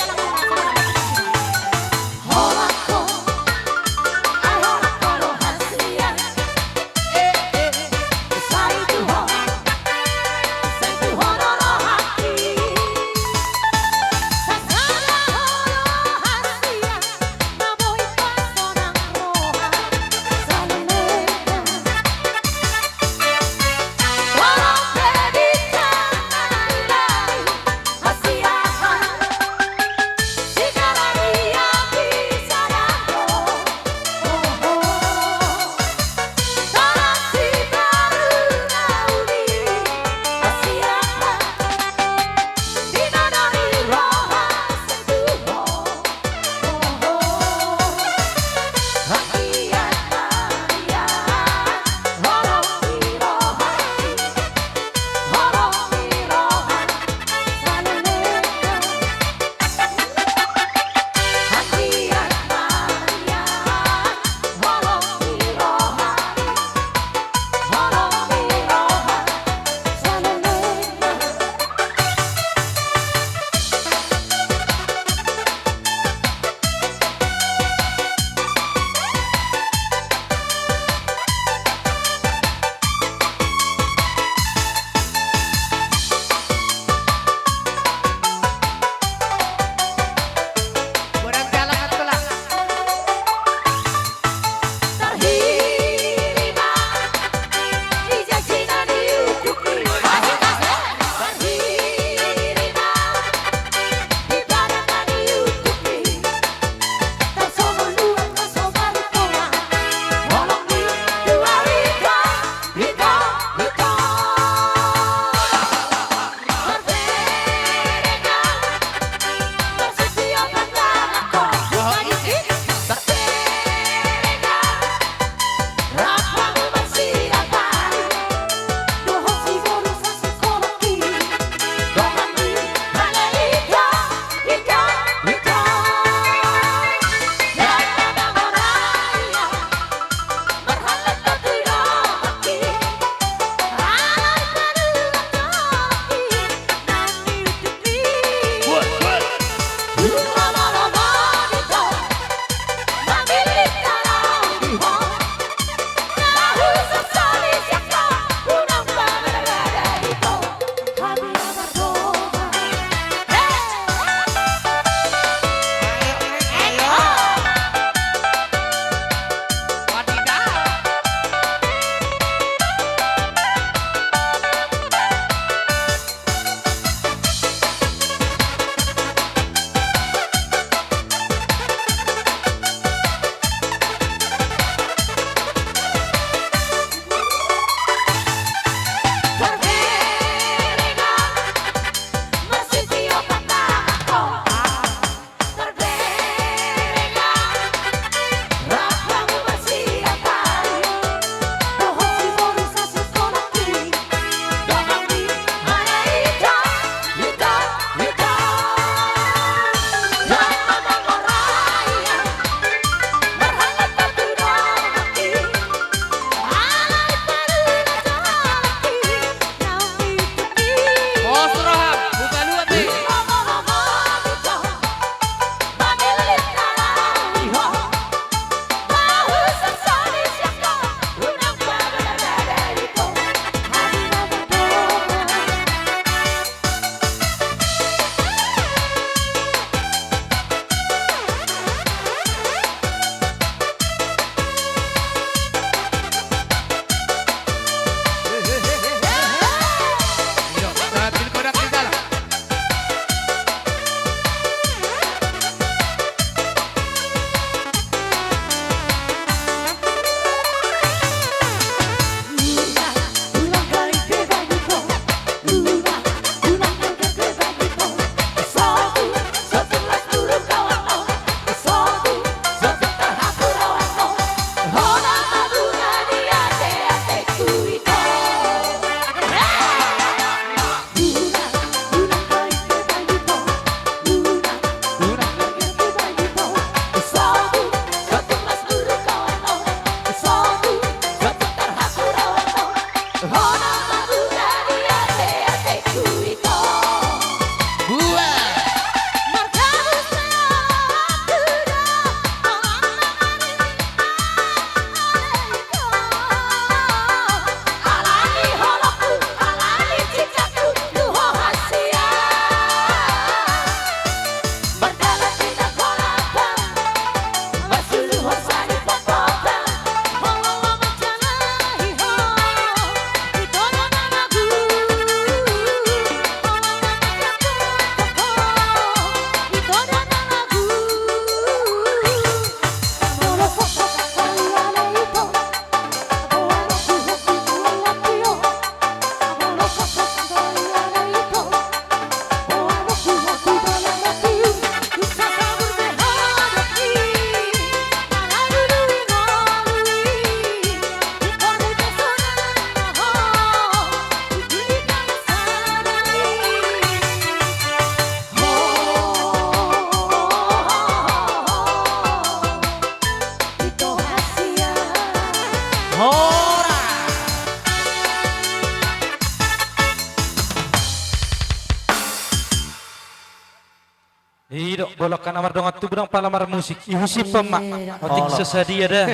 Bolon kan amar dongan tubu nang pala marmusik. Ihusip ma. Otik so sadia da.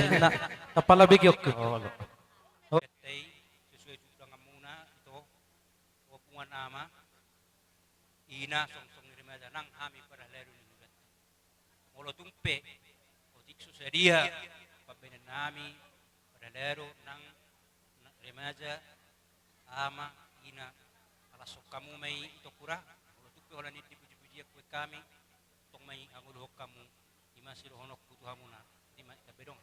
Na pala begi oke. Sesuai tu undanganmuna ito. O punguan ama, ina, songsong ni remaja nang hami parhalado ni hudanta. Molo tung pe otik so sadia pambahenan nami parhalado nang remaja, ama, ina, alashon hamu ma i ito, ura. Molo tung pe holan i dipujipujian hubaen hami, tong ma i hangoluhon hamu. Ima sidohononku tu hamuna. Ima i gabe dong.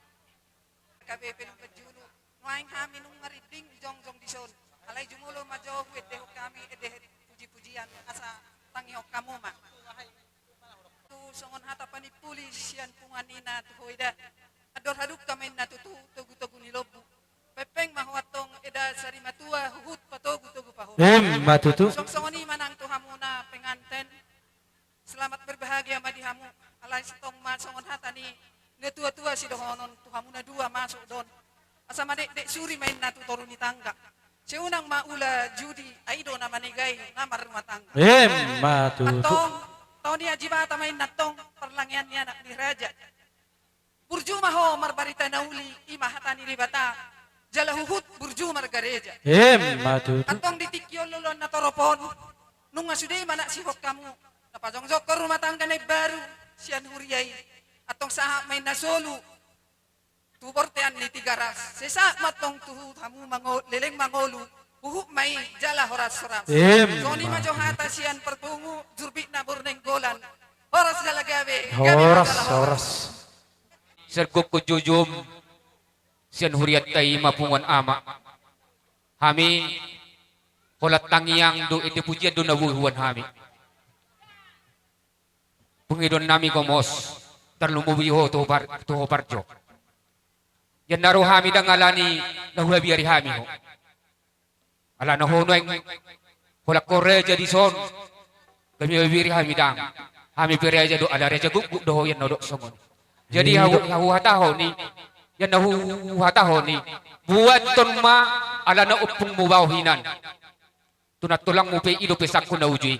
Gabe pe nunga jolo, nuaeng hami nunga rinding jongjong dison. Alai jumolo ma jo huendehon hami ende pujipujian asa tangihon hamu ma. Tu songon hata panimpuli sian punguan ina tu ho eda. Andor hadungka ma inna tutu togutogu ni lombu. Pengpeng ma ho antong eda sarimatua huhut patogutogu pahompu. Ima tutu. Songsongon i ma nang tu hamuna penganten. Selamat berbahagia ma di hamu. Alai tong ma songon hata ni natuatua sidohonon tu hamu na dua masuk do on. Asa madekdek suri ma inna tu toru ni tangga. Sai unang ma ula judi, ai do na manegai na marrumah tangga. Ima tutu. Antong, tao ni ajibata ma inna antong parlangean ni anak ni raja. Burju ma ho marbarita na uli, ima hata ni Debata. Jala huhut burju margareja. Ima tutu. Antong di tingki on loloan na torop on, nunga sude manaksihon hamu. Na pajongjongkon rumah tangga na imbaru sian huria i. Antong sahat ma inna solu tu bortean ni Tigaras. Sai sahat ma antong tu hamu mango-, leleng mangolu. Huhut ma i jala horashoras. Ima. Songon i ma jo hata sian parpungu, jurbikna boru Nainggolan. Horas jala gabe, gabe ma jala horas. Horas, horas. Sian gokhon jojom sian hurianta i ma punguan ama. Hami holan tangiang dohot ende pujian do na boi huboan hami. Pangidoan nami gomos, tarlumobi ho tu ho par-, tu ho parjo. Ian na ro hami ndang alani na huhabiari hami ho. Alana ho nuaeng holan ho raja dison. Gabe huhabiari hami ndang. Hami pe raja do, ala raja gukguk do ho ian na hudok songon i. Jadi, iya, hau, huhatahon i, ian na hu-, huhatahon i, buathon ma alana ompungmu baoa hinan. Tu nantulangmu pe i do pesanku na uju i.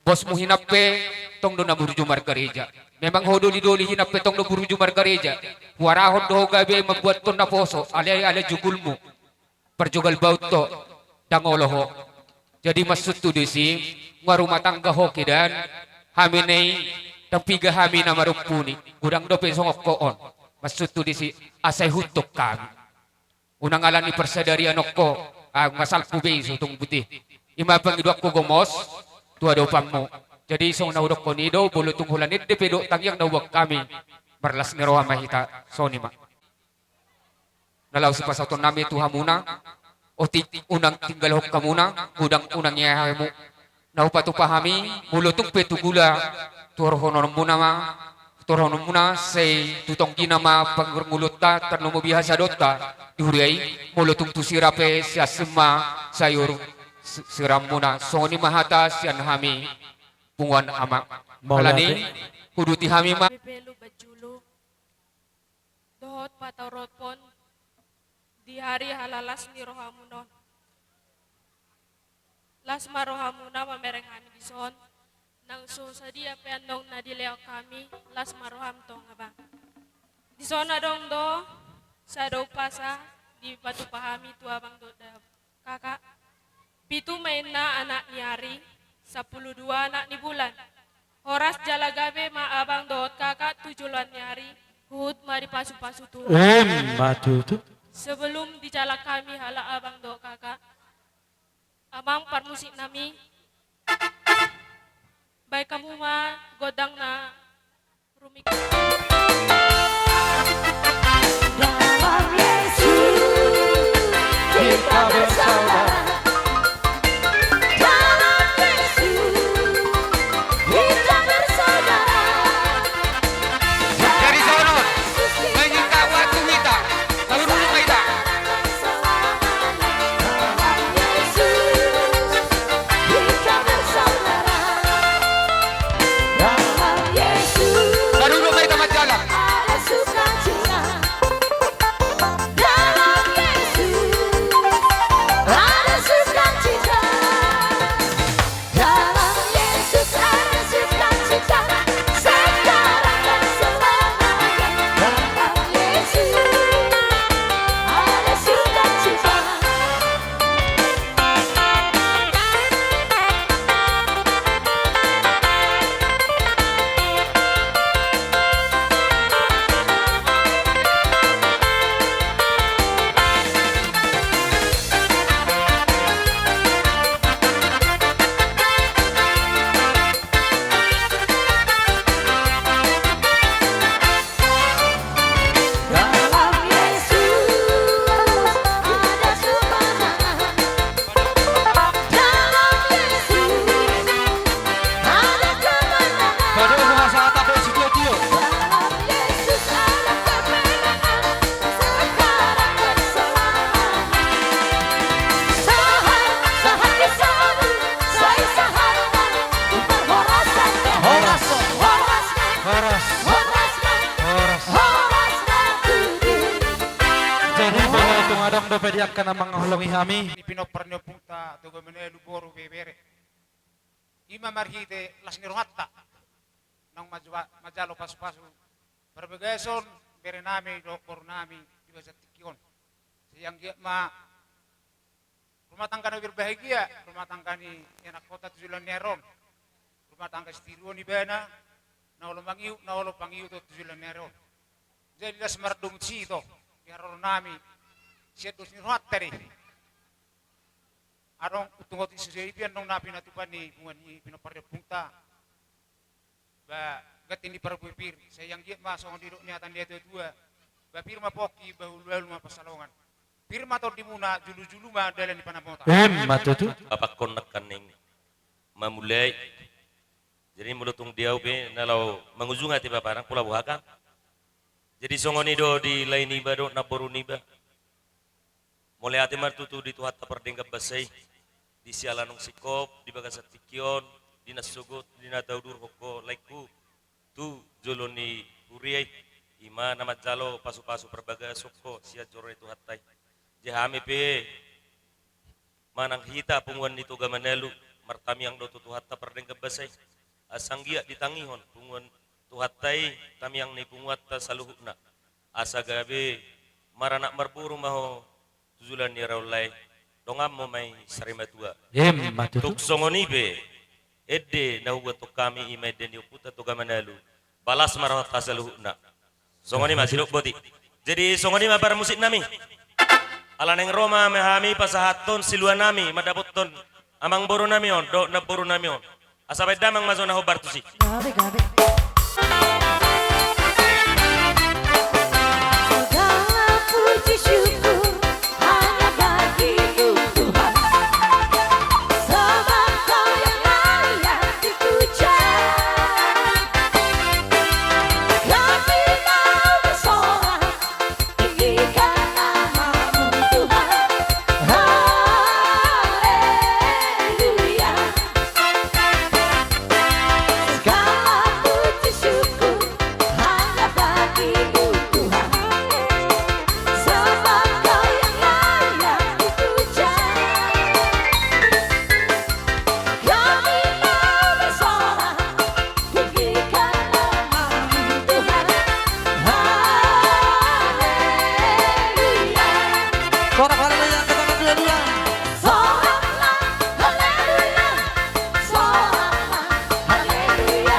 Bosmu hinan pe tong do na burju margareja. Memang ho dolidoli hinan pe tong do burju margareja. Huarahon do ho gabe mambuathon naposo, alai ala jugulmu. Parjogal baut do, ndang olo ho. Jadi maksudhu disi, nunga rumah tangga ho kedan, hami na i, ndang piga hami na marompu ni, godang dope songon ho on. Maksudhu disi, asa ihuthon hami. Unang alani parsadarian on ho, ah, nunga salpu be i so tung buti. Ima pangidoanku gomos, tu adopanmu. Jadi songon na hudokhon i do, molo tung holan ende pe dohot tangiang na huboan hami, marlas ni roha ma hita, songon i ma. Na laho sipasahatonnami tu hamuna, otik unang tinggalhon hamuna, godang unang ia hamu. Na hupatupa hami, molo tung pe tu gula, tu horhononmuna ma, tu horhononmuna, sai tu tonggina ma parngoluonta, tarlumobi hasadonta, di huria i, molo tung tu sira pe siasin ma, sayur, si-, siramuna, songon i ma hata sian hami, punguan ama. Mauliate. Alani, huduti hami ma. Dohot pataruthon di ari halalas ni rohamuna on. Las ma rohamuna mamereng hami dison, nang so sadia pe annon na dilehon hami, las ma roham tong abang. Dison adong do sada umpasa dipatupa hami tu abang dohot da-, kakak. Pitu ma inna anak ni ari, sampulu dua anak ni bulan. Horas jala gabe ma abang dohot kakak tu joloan ni ari, huhut ma dipasupasu Tuhan. Ima tutu. Sebelum dijalo hami halak abang dohot kakak, amang parmusiknami, baen hamu ma gondang na Dalam Yesus kita bersaudara. Dalam Yesus kita bersaudara. Jadi sonon, menyita waktu kita. Lalu dulu kita. Baru dulu kita majalan. Dope di angka na manghaholongi hami. Ni pinompar ni ompungta Toga Manalu boru bebere. Ima marhite las ni rohanta. Naung manjua-, manjalo pasu-pasu. Parbagason, bere nami, dohot boru nami, di bagasan tingki on. Sai anggiat ma rumah tangga na berbahagia, rumah tangga ni anakhonta tu joloan ni ari on. Rumah tangga sitiruon ibana, na olo mangihut, na olo pangihuton tu joloan ni ari on. Jadi las mardongan sito, di haroro nami, sian dos ni rohanta do i. Adong untung otik sude i pe annon na pinatupa ni punguan ni pinompar ni ompungta. Ba, ganti ni parbue pir, sai anggiat ma songon didok ni hata ni natua-tua. Ba pir ma pongki, ba ulu-ulu ma pansalongan. Pir ma tondimuna, julu-julu ma dalan ni panamota. Ima tutu. Papakkon nangkaning mamulai. Jadi molo tung di au pe na laho mangujungi ate bapa nang pola boha kan. Jadi songon i do di lae niba dohot namboru niba. Mauliate ma tutu di Tuhanta pardenggan basa i, di siala naung singkop, di bagasan tingki on, di na sogot, di na taudurhon ho laengku, tu jolo ni huria i, ima na manjalo pasu-pasu parbagason ho sian joro ni Tuhanta i. Jadi hami pe, manang hita punguan ni Toga Manalu, martamiang do tu Tuhanta pardenggan basa i. Asa anggiat ditangihon punguan Tuhanta i, tamiang ni punguanta saluhutna. Asa gabe maranak marboru ma ho tu joloan ni ari on lae, donganmu ma i sarimatua. Ima tutu. Tung songon i pe, ende na hubuat hami ima ende ni ompunta Toga Manalu. Balas ma rohanta saluhutna. Songon i ma sidok boti. Jadi songon i ma parmusik nami. Ala naeng ro ma hami pasahathon silua nami mandapothon amangboru nami on dohot namboru nami on. Asa baen damang ma jo na hombar tusi. Gabe, gabe. Segala puji syukur hanya bagimu Tuhan. Sebab Kau yang layak dipuja. Kami mau bersorak, tinggikan nama-Mu Tuhan. Haleluya. Segala puji syukur hanya bagi-Mu Tuhan. Sebab Kau yang layak dipuja. Kami mau bersorak, tinggikan nama-Mu Tuhan. Haleluya. Sorak haleluya, kita berdua-dua. Soraklah haleluya. Soraklah haleluya.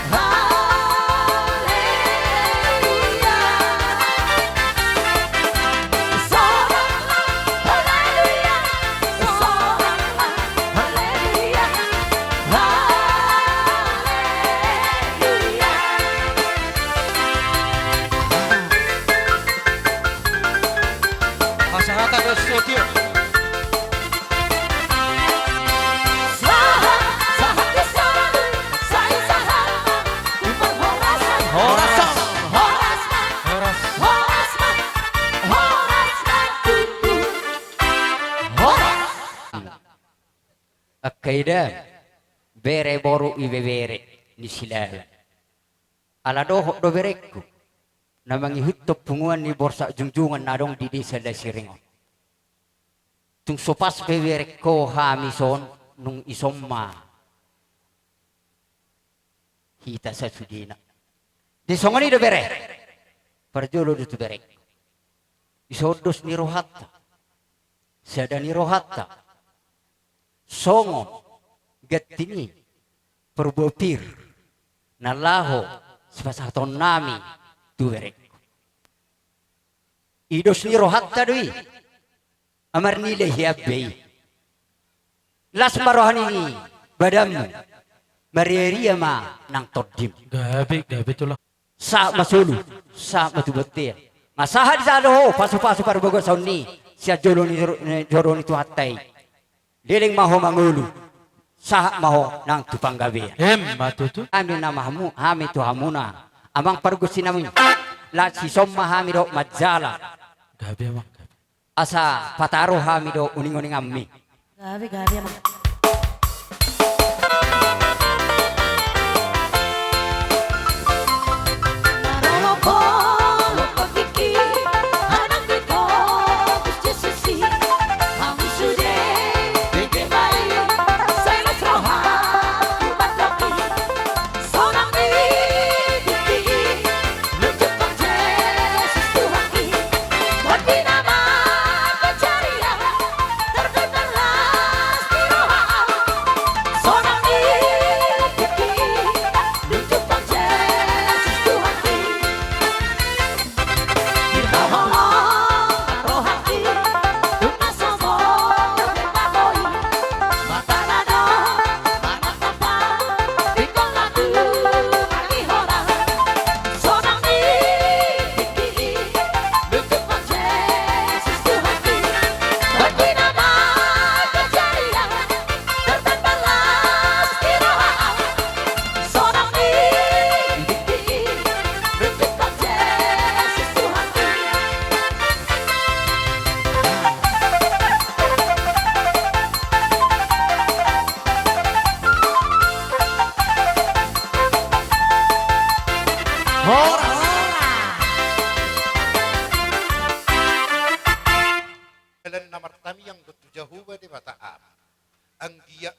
Haleluya. Soraklah haleluya. Soraklah haleluya. Haleluya. Pasahat do setia. Sahat, sahat di sahat, sai sahat ma, umur horas ma. Horas. Horas ma. Horas. Horas ma. Horas ma, tutu. Horas. Angka ida, bere boru ibebere ni Silala. Ala dohot do berengku, na mangihuthon punguan ni Borsak Jungjungan na adong di desa Lasiring on. Tung so pas pe berengku hami son, nung ison ma hita sasudena. Di songon i do bere. Parjolo do tu berengku. Ison dos ni rohanta. Sada ni rohanta. Songon ganti ni parbue pir na laho sipasahaton nami tu berengku. I dos ni rohanta do i. Amarnilai hian be i. Las ma roha ni badanmu. Marria-ria ma nang tondim. Gabe, gabe tulang. Sahat ma solu, sahat ma tu bontean. Nga sahat di sada ho, pasu-pasu parbagason ni sian jolo ni joro, ni joro ni Tuhanta i. Leleng ma ho mangolu. Sahat ma ho nang tu panggabean. Ima tutu. Hami na mahamu, hami tu hamuna. Amang pargonsi nami. Las ison ma hami dohot manjala. Gabe, Amang, gabe. Asa pataru hami do uning-uninganmi. Gabe, gabe, Amang.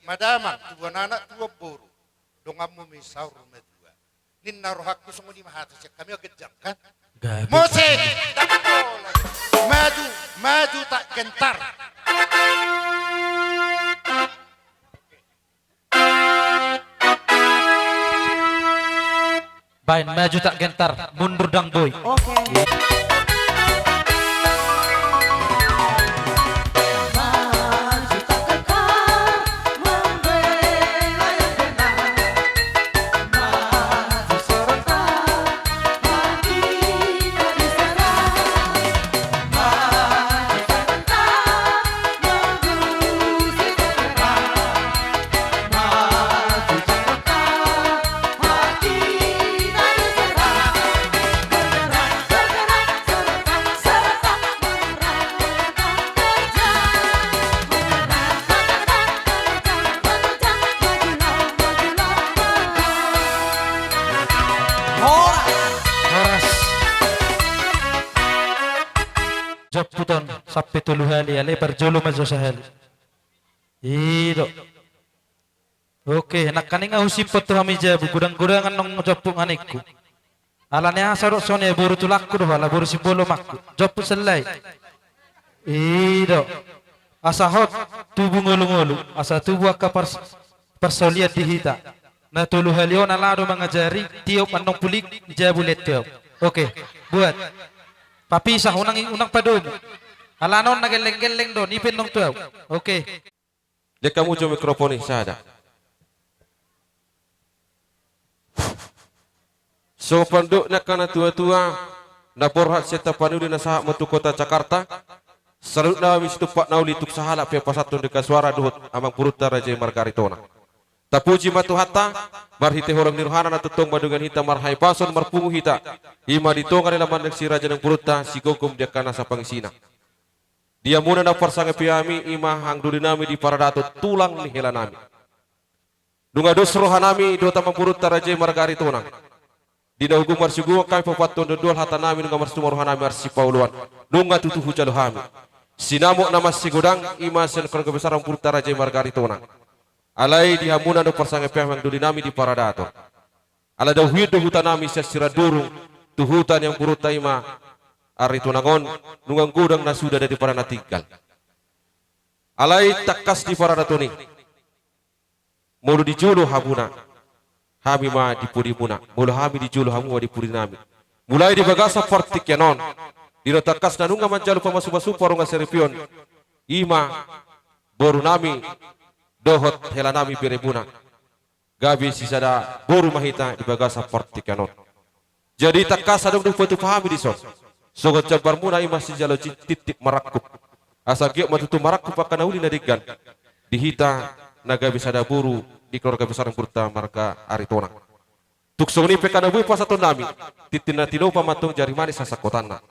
ma damang, tubuan anak, tubuan boru. Donganmu ma i saur matua. Ninna rohangku songon i ma hata sian hami, ganjang kan? Gabe. Musik. Maju, maju tak gentar. Baen, maju tak gentar, mundur ndang boi. Oke. Horas. Jomputon sampe tolu hali, alai parjolo ma jo sahali. I do. Oke, nangkaning ahu simpot tu hami jabu, godang-godang annon jomput nga ningku. Ala ni aha so dok songon i, boru tulangku do, ala boru Simbolon ma ningku. Jomput sallai. I do. Asa hot tubu ngolu-ngolu, asa tubu angka pars-, parsaulian di hita. Na tolu hali on ala do mangajari, tiop annon pulik, jabu lean tu ahu. Oke, buat. Papisah, unang, unang padomu. Ala annon na gelleng-gelleng do on, i pe annon tu ahu. Oke. Lean hamu jo mikrofon i sada. Songon pandok ni angka na tua-tua, na borhat sian Tapanuli na sahat ma tu kota Jakarta, saluhutna hami situmpak na uli tung sahalak pe pasahathon denggan suara dohot amangborunta raja i marga Aritonang. Tapuji ma Tuhanta, marhite holong ni rohana na tongtong mandongani hita marhahipason marpungu hita, i ma di tonga ni alaman ni si raja ni amangborunta, sigomgom di angka nasa pangisina. Di hamuna na parsangap hami, i ma angka doli nami di Paradaton, tulang ni hela nami. Nunga dos roha nami dohot amangborunta raja i marga Aritonang. Di na umgoran marsiungguan hami papatunduhon hata nami, nunga marsitama roha nami marsipaoloan. Nunga tutu hujalo hami sinamot na masigodang, i ma sian keluarga besar amangborunta raja i marga Aritonang. Alai di hamuna na parsangap hami, angka doli nami di Paradaton. Ala dao huido huta nami sian Sirandurung tu huta ni amangborunta i ma Aritonang on, nunga godang na suda daripada na tinggal. Alai tangkas di Paradaton i, molo di jolo hamuna, hami ma di podimuna. Molo hami di jolo, hamu ma di podi nami. Mulai di bagasan partingkian on, di na tangkas na nunga manjalo pamasu-masu, parumaen, saripeon, i ma boru nami dohot hela nami beremuna. Gabe sisada boru ma hita di bagasan partingkian on. Jadi tangkas adong do hupatupa hami dison songon jambarmuna, i ma sijalo titip marangkup. Asa giot ma tutu marangkup angka na uli na denggan di hita na gabe sada boru di keluarga besar amangborunta marga Aritonang. Tung songon i pe angka na boi pasahaton nami, tintin na tinopa ma antong, jari manis hasangkotanna.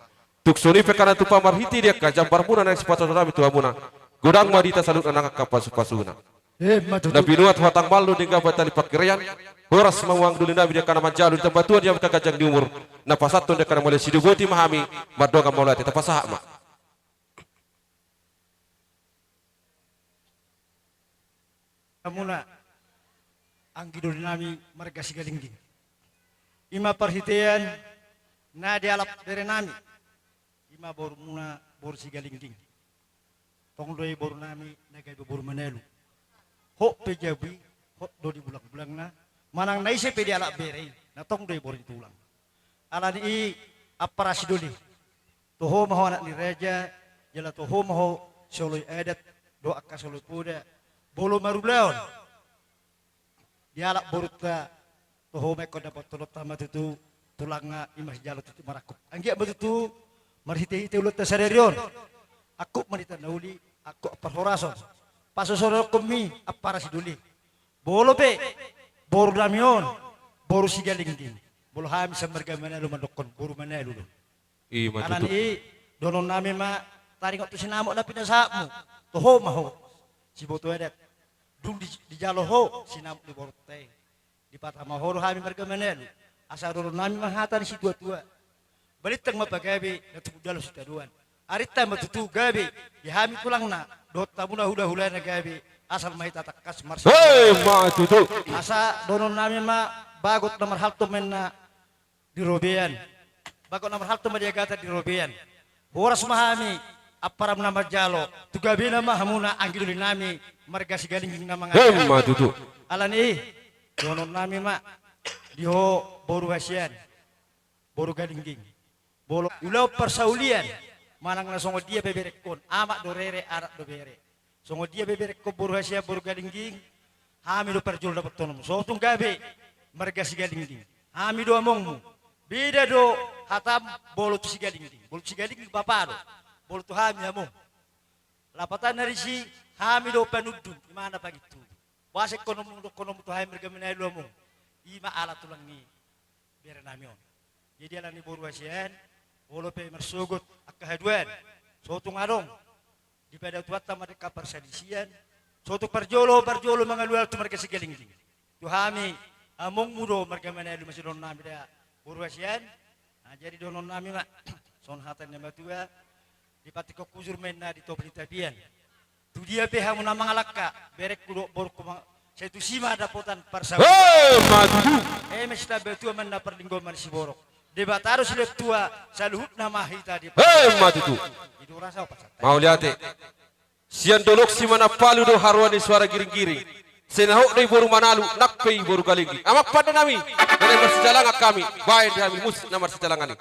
Tung songon i pe angka na tupa marhite di angka jambarmuna na sipatupaon nami tu hamuna, godang ma di hita saluhutna nang angka pasu-pasuna. Emma tutu. Na binoan Tuhan Amanta Malu, denggan ma tali pangkirean, horas ma hamu angka doli nami di angka na manjalo, ditamba Tuhan di hamu angka ganjang ni umur, na pasahathon di angka na mauliate. Sidoboti ma hami mardongan mauliate, tapasahat ma. Hamuna anggi doli nami marga Sigalingging, i ma parhitean na dialap bere nami, i ma borumuna boru Sigalingging. Tong do i boru nami na gabe boru Manalu. Hot pe jabu i, hot do di bulang-bulangna. Manang na ise pe dialap bere i, na tong do i boru ni tulang. Ala ni i, ampara sidoli, toho ma ho anak ni raja, jala toho ma ho sioloi adat dohot angka sioloi poda. Molo marulaon dialap borunta, toho ma ingkon dapothononta ma tutu tulangna, i ma sijalo tutu marangkup. Anggiat ma tutu marhite-hite ulaonta sadari on, angkup ma di hita na uli, angkup parhorason. Pasosoronhonmi ampara sidoli, molo pe boru nami on boru Sigalingging, molo hami sian marga Manalu mandokkon boru Manalu do. I ma tutu. Ala ni i, dohonon nami ma, taringot tu sinamot na pinasahatmu. Toho ma ho siboto adat. Dung di, dijalo ho sinamot ni borunta i, dipatama ho do hami marga Manalu. Asa dohonon nami ma hata ni situa-tua: Balintang ma pagabe, na tubu dalan sitadoan. Arinta ma tutu gabe di hami tulangna dohot hamuna hula-hulana gabe Asal ma hita tangkas marsidohonon. Emma tutu. Asa dohonon nami ma, bagot na marhalto ma inna di robean. Bagot na marhalto ma di agatan di robean. Horas ma hami, amparam na manjalo, tu gabena ma hamuna anggi doli nami, marga Sigalingging na mangajari. Emma tutu. Alani i, dohonon nami ma, di ho boru Hasian, boru Galingging. Molo ulaon parsaulian, manang na songon dia pe berenghon, amak do rere, anak do bere. Songon dia pe berenghon boru Hasian, boru Galingging, hami do parjolo dapothononmu. So tung gabe marga Sigalingging, hami do amongmu. Beda do hatam molo tu Sigalingging. Molo tu Sigalingging bapa do, molo tu hami among. Lapatanna disi, hami do panundun, imana pangintubu. Boasa ingkon dohononmu tu hami marga Manalu among? Ima ala tulang ni bere nami on. Jadi alani boru Hasian, molo pe marsogot angka haduan, so tung adong, dipadao Tuhanta ma dengke parsalisian, so tung parjolo, parjolo mangalualu tu marga Sigalingging. Tu hami amongmu do marga Manalu, masidohonon nami da boru Hasian. Nah, jadi dohonon nami ma, songon hata ni na matua, di pantikhon hujur ma inna di topi ni tapian. Tu dia pe hamu na mangalangka, berengku dohot borungku ma, sai tusi ma dapotan parsaulian. Emma tutu. Eme sitambatua ma inna parlinggoman siborok. Debata do silehon tua, saluhutna ma hita di. Emma tutu. Ido rasa pasahat. Mauliate. Sian dolok Simanampalu do haroan ni suara giringgiring. Sai na hot do i boru Manalu, nang pe i boru Galingging. Amang pande nami, na naeng marsijalangan hami, baen di hami musik na marsijalangan i.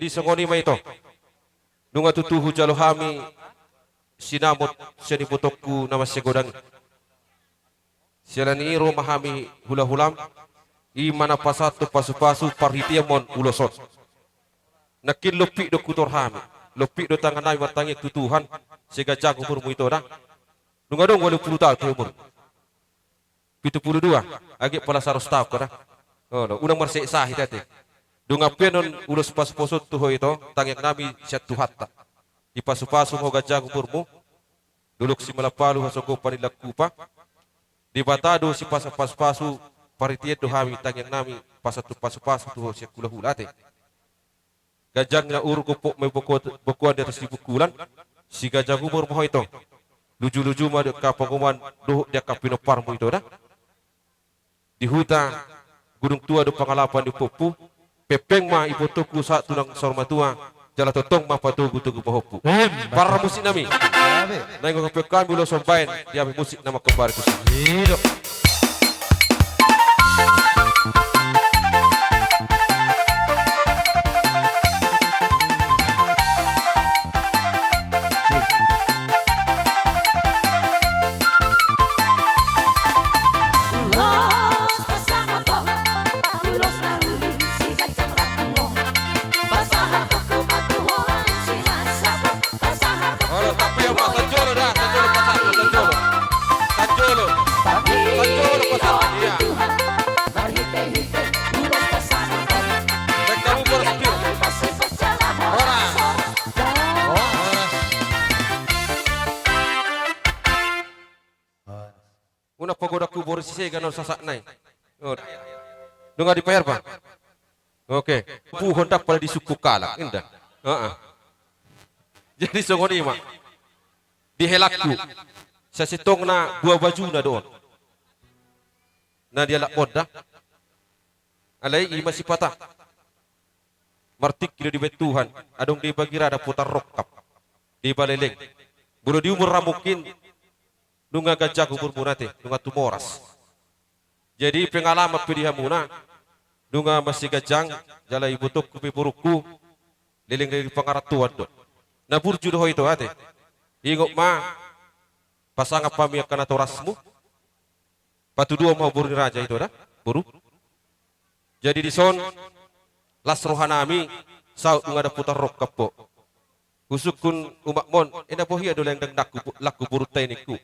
Jadi songon i ma ito. Nunga tutu hujalo hami sinamot sian ibotongku na mansai godang i. Siala ni i ro ma hami hulahulam, i ma na pasahathon pasupasu parhitean ma on ulos on. Nangkin lompit do hutor hami, lompit do tangan nami martangiang tu Tuhan, sai ganjang umurmu ito da. Nunga adong ualu pulu taon tu umur. Pitu pulu dua, age pala saros taon ho da. Olo, unang marsaesai ate. Dongan pe on ulos pasupasu on tu ho ito, tangiang nami sian Tuhanta. Dipasupasu ma ho ganjang umurmu. Dolok Simanampalu hasonggopan ni langkupa. Debata do sipasahat pasupasu, parhitean do hami tangiang nami pasahathon pasupasu tu ho sian hulahula ate. Ganjang na umur, gompok ma i bongkoan di atas ni bungkulan, sai ganjang umur ma ho ito. Lujuluju ma di angka pangomoan dohot di angka pinomparmu ito da. Di huta Gunung Tua do pangalapan ni ompompu, pengpeng ma ibotongku sahat tu na saur matua, jala tongtong ma patogutogu pahompu. Em, parmusik nami. Gabe. Naeng hupengkon hami ulos on baen di hami musik na mangkombari tusi. I do. Unang pagodangku boru Sisega non sasak nai. Oh. Nunga dipaher, Bang? Oke. Puhon dapal di suku kalak, inda. Heeh. Jadi songon i ma. Di helangku. Sasintongna dua bajuna do on. Na dialap monda. Alai i ma sipata. Martingki do dibaen Tuhan. Adong deba gira dapotan rongkap. Deba leleng. Molo di umur ra mungkin. Nunga ganjang umurmuna ate, nunga tumoras. Jadi pengalaman pe di hamuna, nunga mansai ganjang, jala ibotongku pe borungku, leleng-leleng pangarantoan do. Na burju do ho ito ate. Ingot ma, pasangap hami angka natorasmu, patuduhon ma ho boru ni raja ito da, boru. Jadi dison, las rohanami, saut nunga dapotan rongkap ho. Husungkun umakmon, ena bohia do leleng ndang langku, langku borunta i ningku.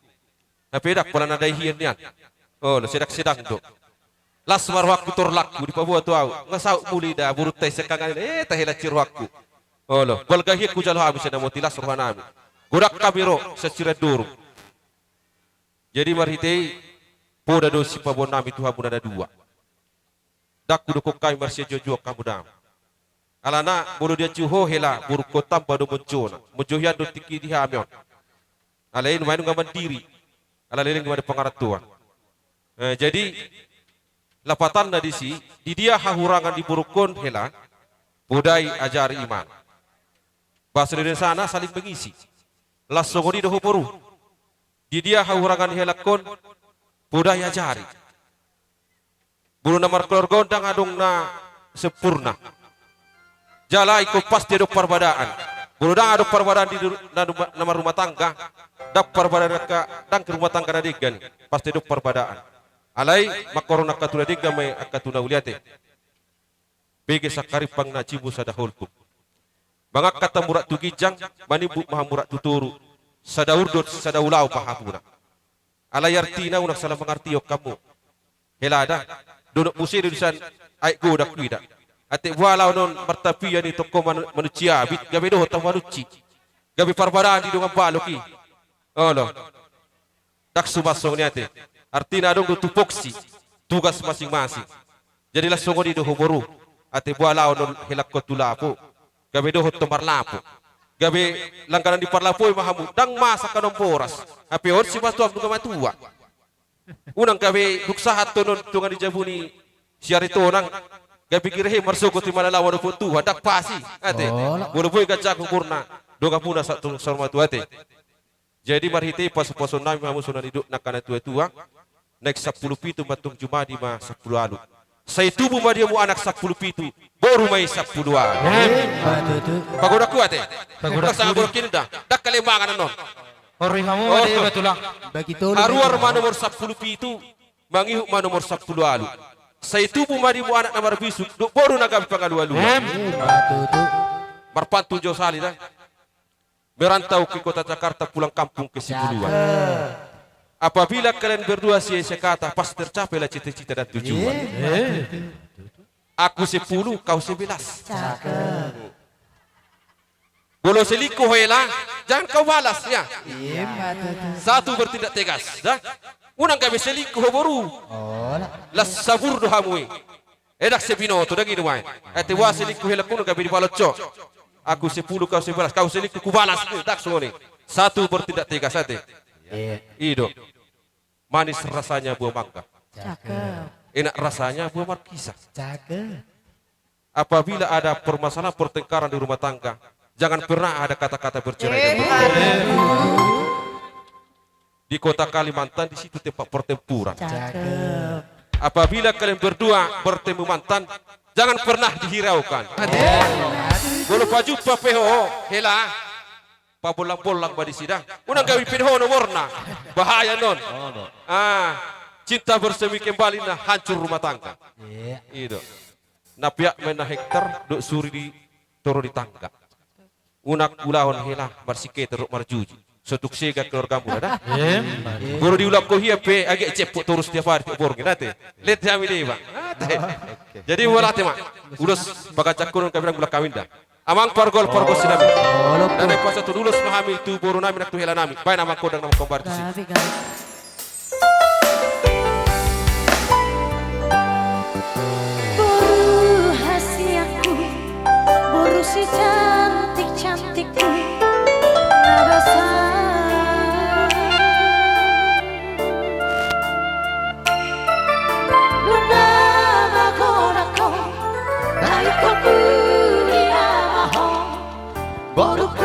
Hape ndang pola na dai hian nian. Olo, sedang-sedang do. Las ma rohangku tor langku, dipaboa tu au. Nga saut muli da borunta i sangkangan, eh, tahela ci rohangku. Olo, balga hian hujalo hami sian na moti las rohanami. Godang hami ro, sian Sirandorung. Jadi marhite i, poda do sipaboaonnami tu hamuna na dua. Ndang hudokkon hami marsianjuan-juan hamu da. Alana, molo dianju ho hela, borungkon tamba do monjona. Monjo hian do tingki di hami on. Alai nuaeng nunga mandiri. Ala leleng ma di pangarantoan. Eh, jadi, lapatanna disi, di dia hahurangan di borungkon hela, podai ajari imana. Bahasa Indonesiana saling mengisi. Las songon i do ho boru. Di dia hahurangan helangkon, podai ajari. Molo na markeluarga on ndang adong na sempurna. Jala ingkon pasti adong parbadaan. Molo ndang adong parbadaan di na, na marrumah tangga, ndang parbadaan angka, ndang rumah tangga na denggan i. Pasti adong parbadaan. Alai, mangkorhon angka tu na denggan ma i angka tu na uli ate. Bege sangkarimpang na jimmu sada holkuk. Mangangkat hamu rap tu ginjang, manimbuk ma hamu rap tu toru. Sada urdot, sada ulaon ma hamuna. Alai artina unang salah mangartihon hamu. Hela da, donok muse do dison aek godang huida. Ate boha laon on martapian i tongko manu-, manuci abit, gabe dohot hamu manuci. Gabe parbadaan di dongan balok i. Olo. Ndang suman songon i ate. Artina adong do tupoksi, tugas masing-masing. Jadi las songon i do ho boru. Ate boha laon on helangkon tu lapo. Gabe dohot ho marlapo. Gabe langganan diparlapoi ma hamu. Ndang masa kanon boras. Hape on sipatuam nunga matua. Unang gabe dung sahat on dongan ni jabu ni si Aritonang. Gabe gira he marsogot i malalawan opot tuha. Ndang pas i. Ate. Molo boi ganjang umurna. Donganmuna sahat tu saur matua ate. Jadi marhite i pasu-pasuonnami ma hamu songon na nidok angka na tua-tua. Naeng sampulu pitu ma tung jumadi ma sampulu ualu. Sai tubu ma di hamu anak sampulu pitu, boru ma i sampulu ualu. Pagodangku ate. Pagodangku. Sanga boru kini da. Ndang kalemangan annon. Ori hamu ate ba tulang. Haruar ma nomor sampulu pitu, mangihut ma nomor sampulu ualu. Sai tubu ma di hamu anak na marbisuk, dohot boru na gabe pangalu-aluan. Marpantun jo sali da. Merantau ke kota Jakarta, pulang kampung ke Sibuluan. Apabila kalian berdua sesuai kata, pasti tercapailah cita-cita dan tujuan. Aku sepuluh, kau sebelas. Molo selingkuh ho hela, jangan kau balas ya. Satu, bertindak tegas. Unang gabe selingkuh ho boru. Las sabur do hamu i. Ndang sai binoto, ndang i do baen. Ate boha selingkuh helangku, unang gabe dibalos jo. Aku sepuluh, kau sebelas, kau selingkuh, kubalas. Ndang songon i. Satu, bertindak tegas ate. I do. Manis rasanya buah mangga. Enak rasanya buah markisa. Apabila ada permasalahan pertengkaran di rumah tangga, jangan pernah ada kata-kata bercerai dan berpisah. Di kota Kalimantan, di situ tempat pertempuran. Apabila kalian berdua bertemu mantan, jangan pernah dihiraukan. Molo pajumpa pe ho hela, pabollang-bollang ma disi da. Unang gabe pe ho nomorna. Bahaya annon. Ah, cinta bersemi kembali na hancur rumah tangga. I do. Na peak ma na hektar, dohot suri di toro di tangga. Unang ulahon hela marsingketer dohot marjuji. So tung sega keluargamuna da. Molo diulahon ho hian pe age cepot torus tiap ari tiap borngin ate. Let hami deba. Jadi mauliate ma. Ulos paganjangkonon hami nang mulak hami da. Amang pargol pargonsi nami. Dana pasahat ulos ma hami tu borunami nang tu helanami. Baen amang kodang na mangkobar disi.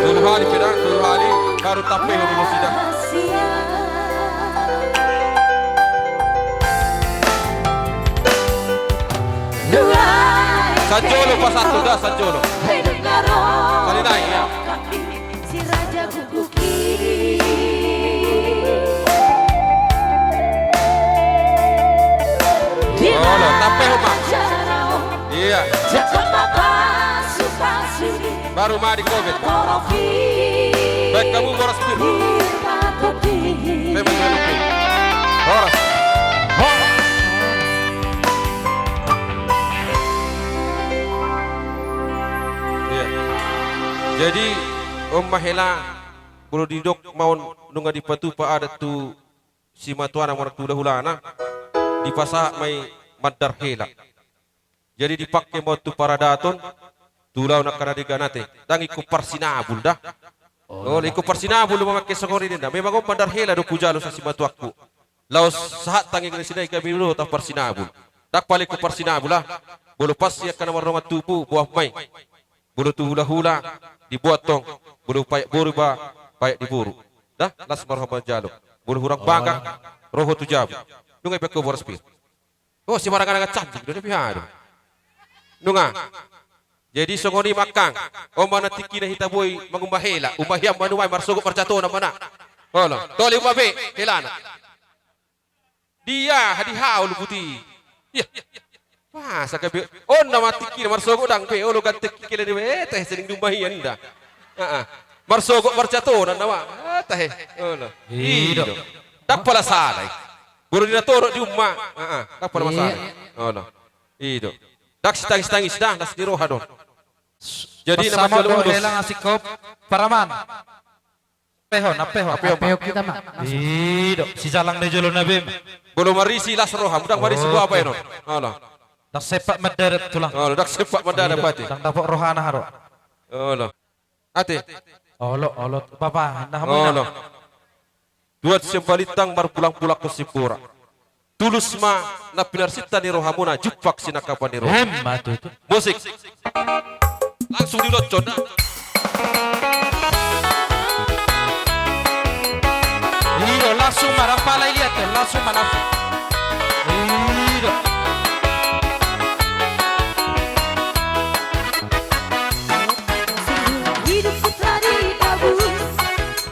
Tolu hali pe da, tolu hali, baru tampehon ulos i da. Sanjolo pasahat da, sanjolo. Sali nai, ya. Olo, tampehon ma. Iya. Baru ma di covid. Baik, hamu boras pir. Memang, memang pir. Boras. Iya. Jadi, on ma hela, molo didok ma on nunga dipatupa adat tu simatuana manang tu hulahulana, dipasahat ma i mandar hela. Jadi dipangke ma on tu paradaton, tu ulaon angka na denggan ate. Ndang ingkon parsinabul da. Olo, ingkon parsinabul do mamangke songon i ninna. Memang on mandar hela do hujalo sian simatuangku. Laos sahat tangiang ni si nai gabe do taparsinabul. Ndang pala ingkon parsinabul ah. Molo pas i angka na mardongan tubu, boan ma i. Molo tu hulahula, diboan tong. Molo paet boru ba, paet di boru. Da, las ma roha manjalo. Molo hurang bagak, ro ho tu jabu. Nunga ibaen ho boras pir. Oh, sembarangan angka cambuk, do na piha do. Nunga. Jadi songon i ma angkang. On ma na tingkina hita boi mangumba hela. Umba hian ma nuaeng marsogot marjatonan ma na. Olo. Tole umba be, helana. Dia, di haul buti. Iya. Masa gabe, on nama tingkina marsogot ndang be, olo ganteng tingkina di be, eh, tahe sian umba hian da. Heeh. Marsogot marjatonan nama. Eh, tahe. Olo. I do. I do. Ndang pala sala i. Boru ni na torop di umma. Heeh. Ndang pala masalah. Iya. Olo. I do. Ndang sitangis-tangis da, las ni roha do on. Jadi na manjalo ulos. Pasaman do hela na singkop, paraman. Ampehon, ampehon. Ampehon, ampehon hita ma. I do, sijalang na di jolo na be ma. Molo marisi las roha, ndang marisi boha baenon. Olo. Ndang sempat mandarat tulang. Olo, ndang sempat mandarat. I do, pati. Ndang dapot rohana haroa. Olo. Ate. Olo, olo. Bapa, na hamu na. Olo. Tuat sian balintang marpulang-pulang tu Simbora. Tulus ma na pinarsinta ni rohamuna, jumpang sinangkapan ni roha. Emma tutu. Musik. Langsung diloncon da. Iyo, langsung ma, ndang pala iliat, langsung ma, langsung. Iyo. Hidup putra di gabus.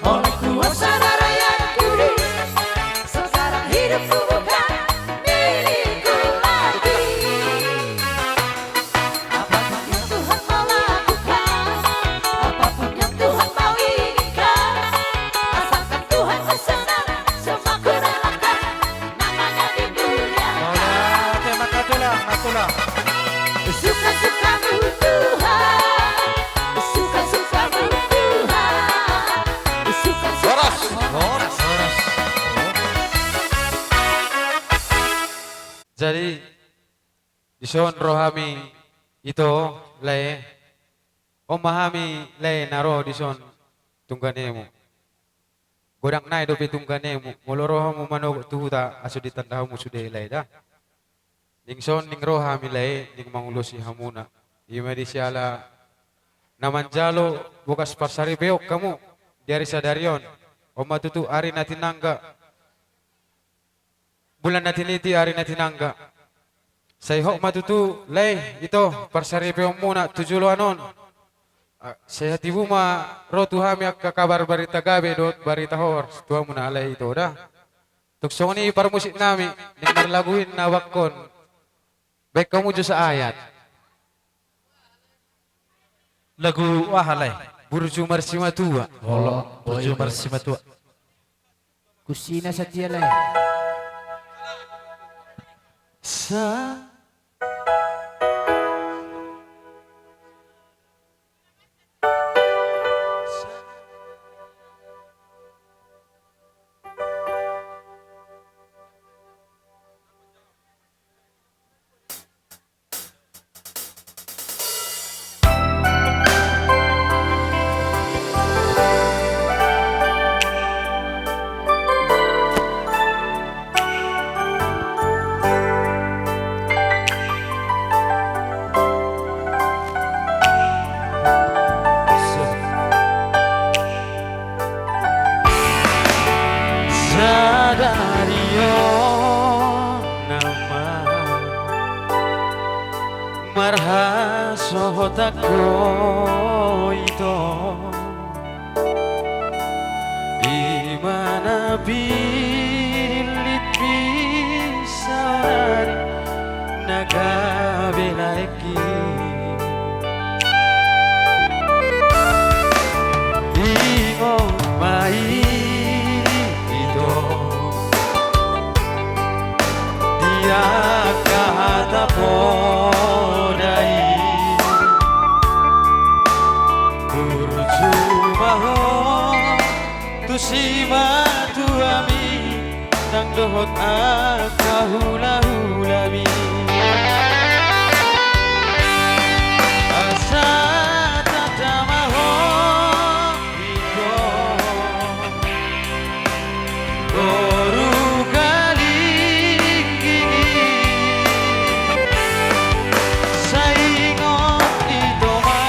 Oleh kuasa darah yang kudus, sekarang hidupku bukan milikku lagi. Apapun yang Tuhan mau lakukan, apapun yang Tuhan mau inginkan, asalkan Tuhan berkenan, semua kurelakan. Namanya dimuliakan. Oke, maka tulang, maka tulang. Suka-sukamu Tuhan, suka-sukamu Tuhan, suka-sukamu. Horas. Horas. Horas. Jadi, dison ro hami ito, lae. On ma hami, lae, na ro dison tungganemu. Godang nai dope tungganemu, molo ro hamu manogot tu huta, asa ditanda hamu sude, lae, da. Ning son, ning ro hami, lae, ning mangulosi hamuna. I ma di siala na manjalo bogas parsaripeon hamu di ari sadari on. On ma tutu ari na tinangga. Bulan na tiniti, ari na tinangga. Sai hot ma tutu, lae, ito, parsaripeonmuna tu joloan on. A, sai hatibu ma ro tu hami angka kabar barita gabe dohot barita horas tu hamuna, lae, ito, da. Tung songon i parmusik nami, ning marlagu i na bangkon. Baen hamu jo saayat. Lagu aha, lae? Burju Marsimatua. Olo, Burju Marsimatua. Kusina satia, lae. Sa. Anggo ito, i ma na pinillit ni saonari na gabe laengki. Ingot ma i, ito, di angka hata poda i. Burju ma ho, tusi ma tu hami, nang dohot angka hulahulam i. Asa tanda ma ho, ito, boru Kalingging i. Sai ingot ito ma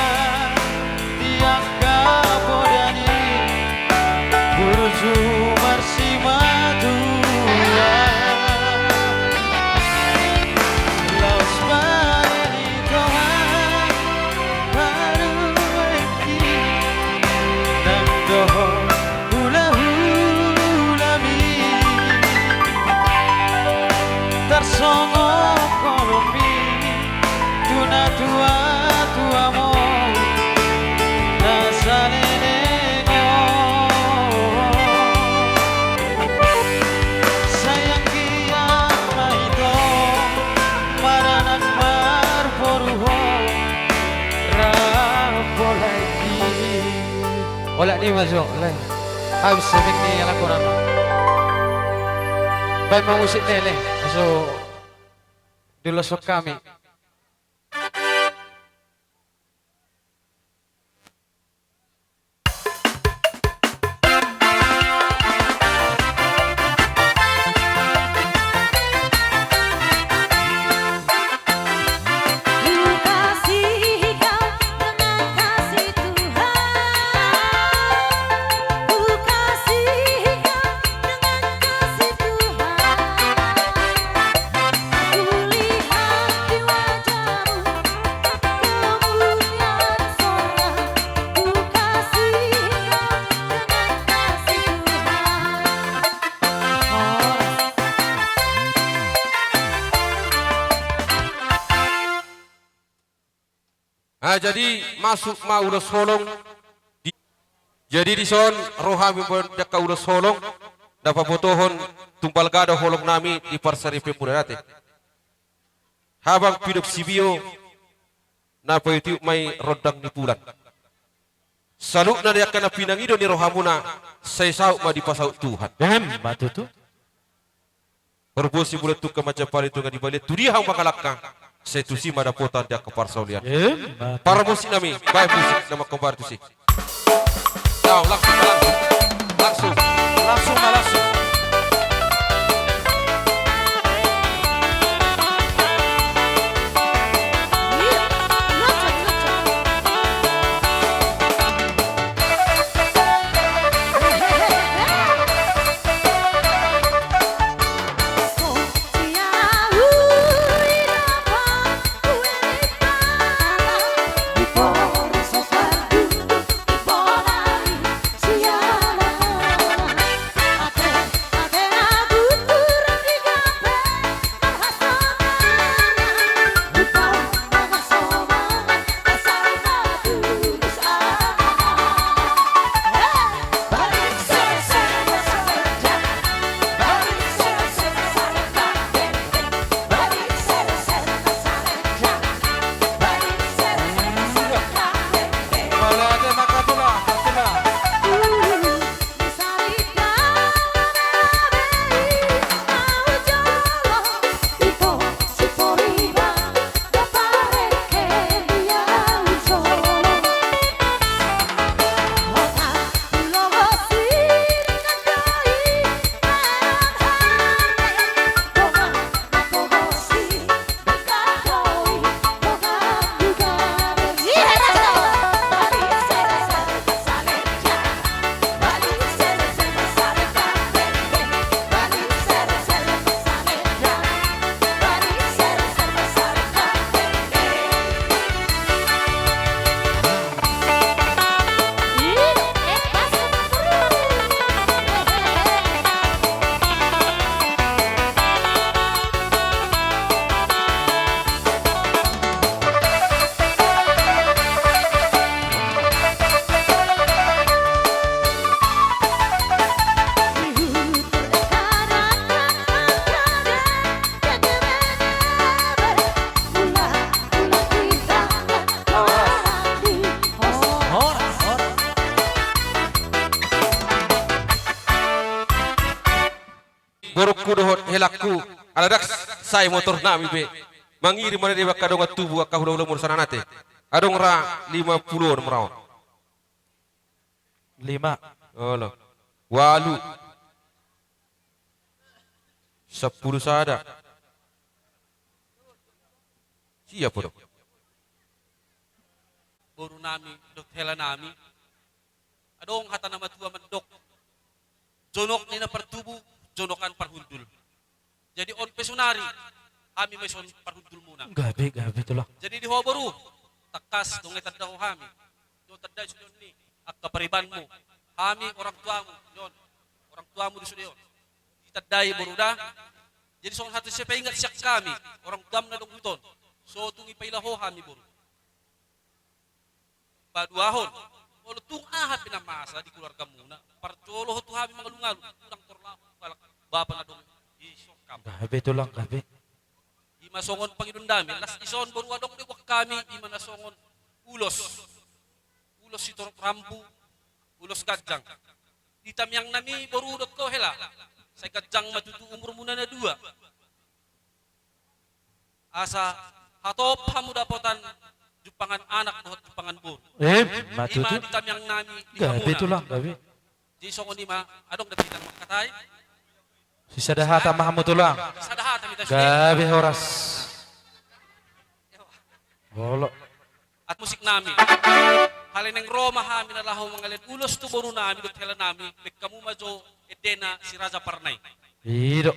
di angka poda ni burju marsimatua. Laos bale ni Tuhan parumaenki, nang dohot hulahulam i. Tarsongon holong ni tu natuatuam on na saleleng on. Sai anggiat ma ito maranak marboru ho, rap ho laengki. Olat ni ma jo, lae. Habis seming ni lakonan. Baen ma musik, lae, lae. Aso diloloshon hami. Ah, jadi masuk ma ulos holong di, jadi dison ro hami mamboan di angka ulos holong na pabotohon tung balga do holong nami di parsaripeon muna i ate. Habang pidop sibio na paitiup ma i rondang ni bulan. Saluhutna di angka na pinangido ni rohamuna, sai saut ma dipasaut Tuhan. Emma tutu. Horbo sibulan tungka manjampali tu nga di balian, tu dia hamu mangalangka, sai tusi ma dapotan di angka parsaulian. Emma tutu. Parmusik nami, baen musik na mangkobar tusi. Langsung, langsung. Langsung. Langsung ma, langsung. helangku, ala ndang sai motor nami be. Mangirim ma na dia angka dongan tubu, angka hulahula muna sana nate. Adong ra lima pulu on mura on. Lima. Olo. Ualu. Sampulu sada. Sia podo. Boru nami dohot hela nami. Adong hata na matua mandok, jonok ni na partubu, jonokan parhundul. Jadi on pe saonari, hami ma dison parhundul muna. Gabe, gabe tulang. Jadi di ho boru, tangkas dung i tanda ho hami. Dung tanda i sude on ni angka paribanmu. Hami orang tuamu, ni on. Orang tuamu di sude on. Ditandai boru da. Jadi songon hata sian paingat sian hami, orang tuamu na adong huta on. So tung ipaila ho hami boru. Paduahon, molo tung aha pe na masa di keluargamuna, parjolo ho tu hami mangalungalu, unang tor laho tu halak bapa na adong di son hamu. Gabe tulang, gabe. I ma songon pangidoan nami, las dison boru adong do buat hami, i ma na songon ulos. Ulos sitorop rambu, ulos ganjang. Di tamiang nami boru dohot ho hela, sai ganjang ma tutu umurmuna na dua. Asa hatop hamu dapotan jumpangan anak dohot jumpangan boru. Em, ma tutu. I ma di tamiang nami di hamuna. Gabe tulang, gabe. Jadi songon i ma, adong da hita mangkatai. Sisada hata ma hamu tulang. Sisada hata ma hita sude. Gabe horas. Olo. Adat musik nami. Alai naeng ro ma hami na laho mangalean ulos tu boru nami dohot hela nami, baen hamu ma jo endena Si Raja Parna i. I do.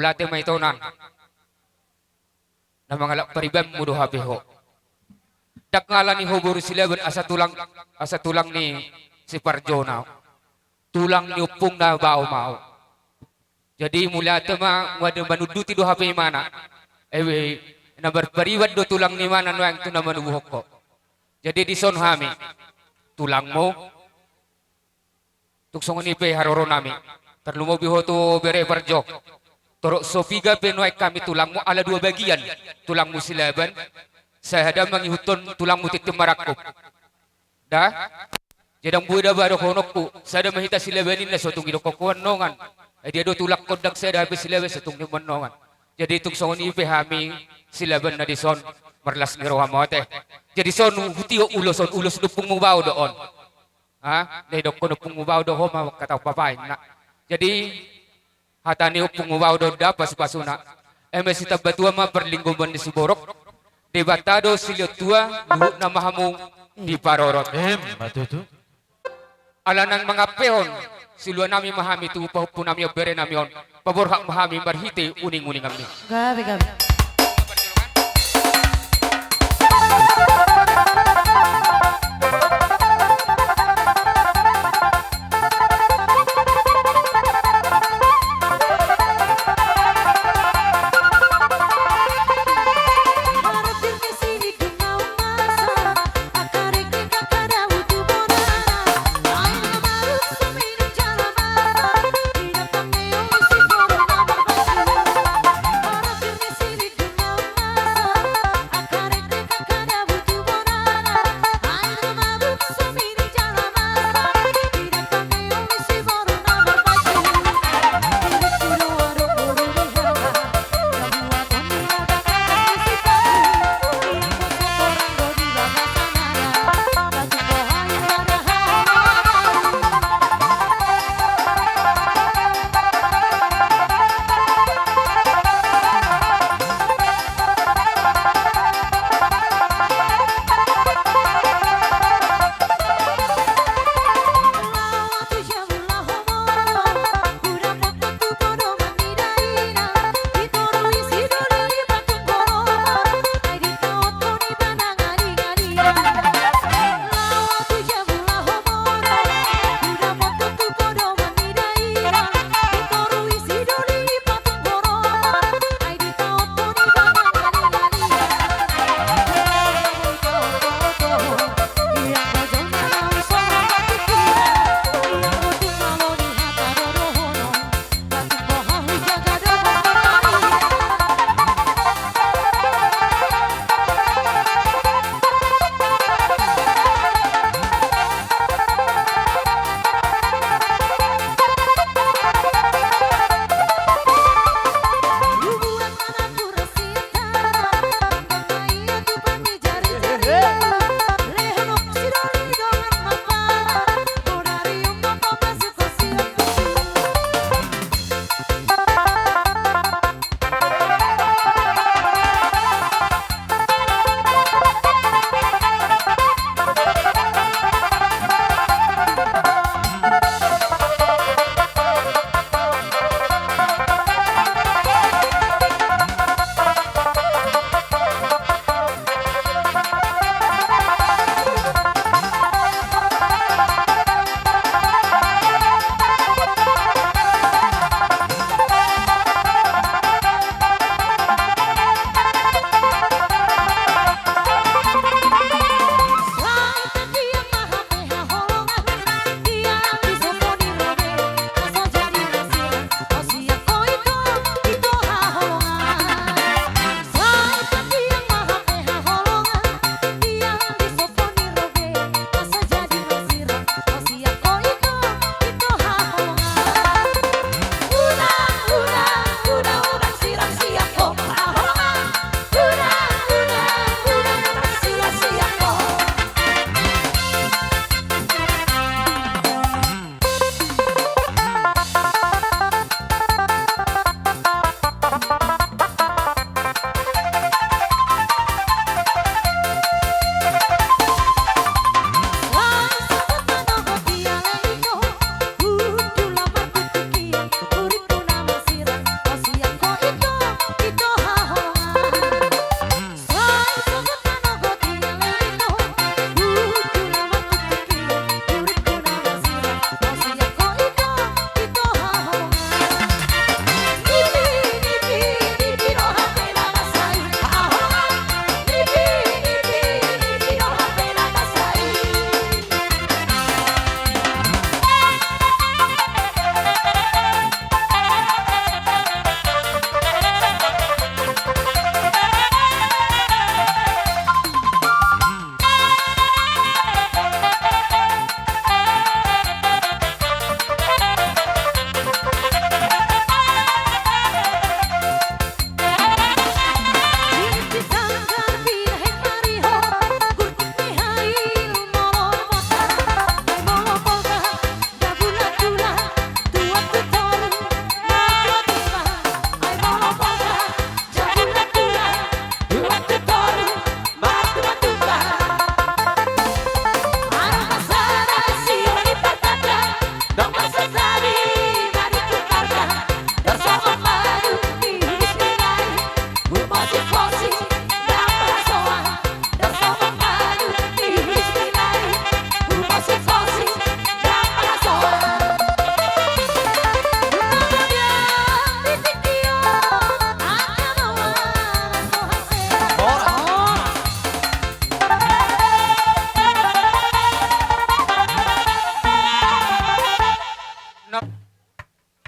Mauliate ma ito nan. Na mangalap paribanmu do hape ho. Ndang alani ho boru Silaban asa tulang, asa tulang ni si Parjona ho. Tulang ni ompungna baoa ma ho. Jadi mauliate ma, nga manunduti do hape imana. Ebe, na marpariban do tulang ni imana nuaeng tu na manubuhon ho. Jadi dison hami tulangmu. Tung songon i pe haroronami. Tarlumobi ho tu bere Parjo. Torop so piga pe nuaeng hami tulangmu ala dua bagian. Tulangmu Silaban. Sada mangihuthon tulangmu tintin marangkup. Da? Jadi ndang boi da ba dohononku, sada ma hita Silaban i na so tung didokkon ho annon. Ai dia do tulangkon ndang sada hape Silaban so tung didokkon ho annon. Jadi tung songon i pe hami Silaban na dison marlas ni roha ma ho te. Jadi son hutio ulos on, ulos ni ompungmu baoa do on. Ha? Didokkon ompungmu baoa do ho ma hata papainna. Jadi hata ni ompungmu baoa do on da pasupasuna. Eme sitambatua ma parlinggoman ni siborok. Debata do silehon tua, luhutna ma hamu diparorot. Emma tutu. Ala naeng mangampehon, siluanami ma hami tu pahompunami on, berenami on. Paborhat ma hami marhite uninguninganmi. Gabe, gabe.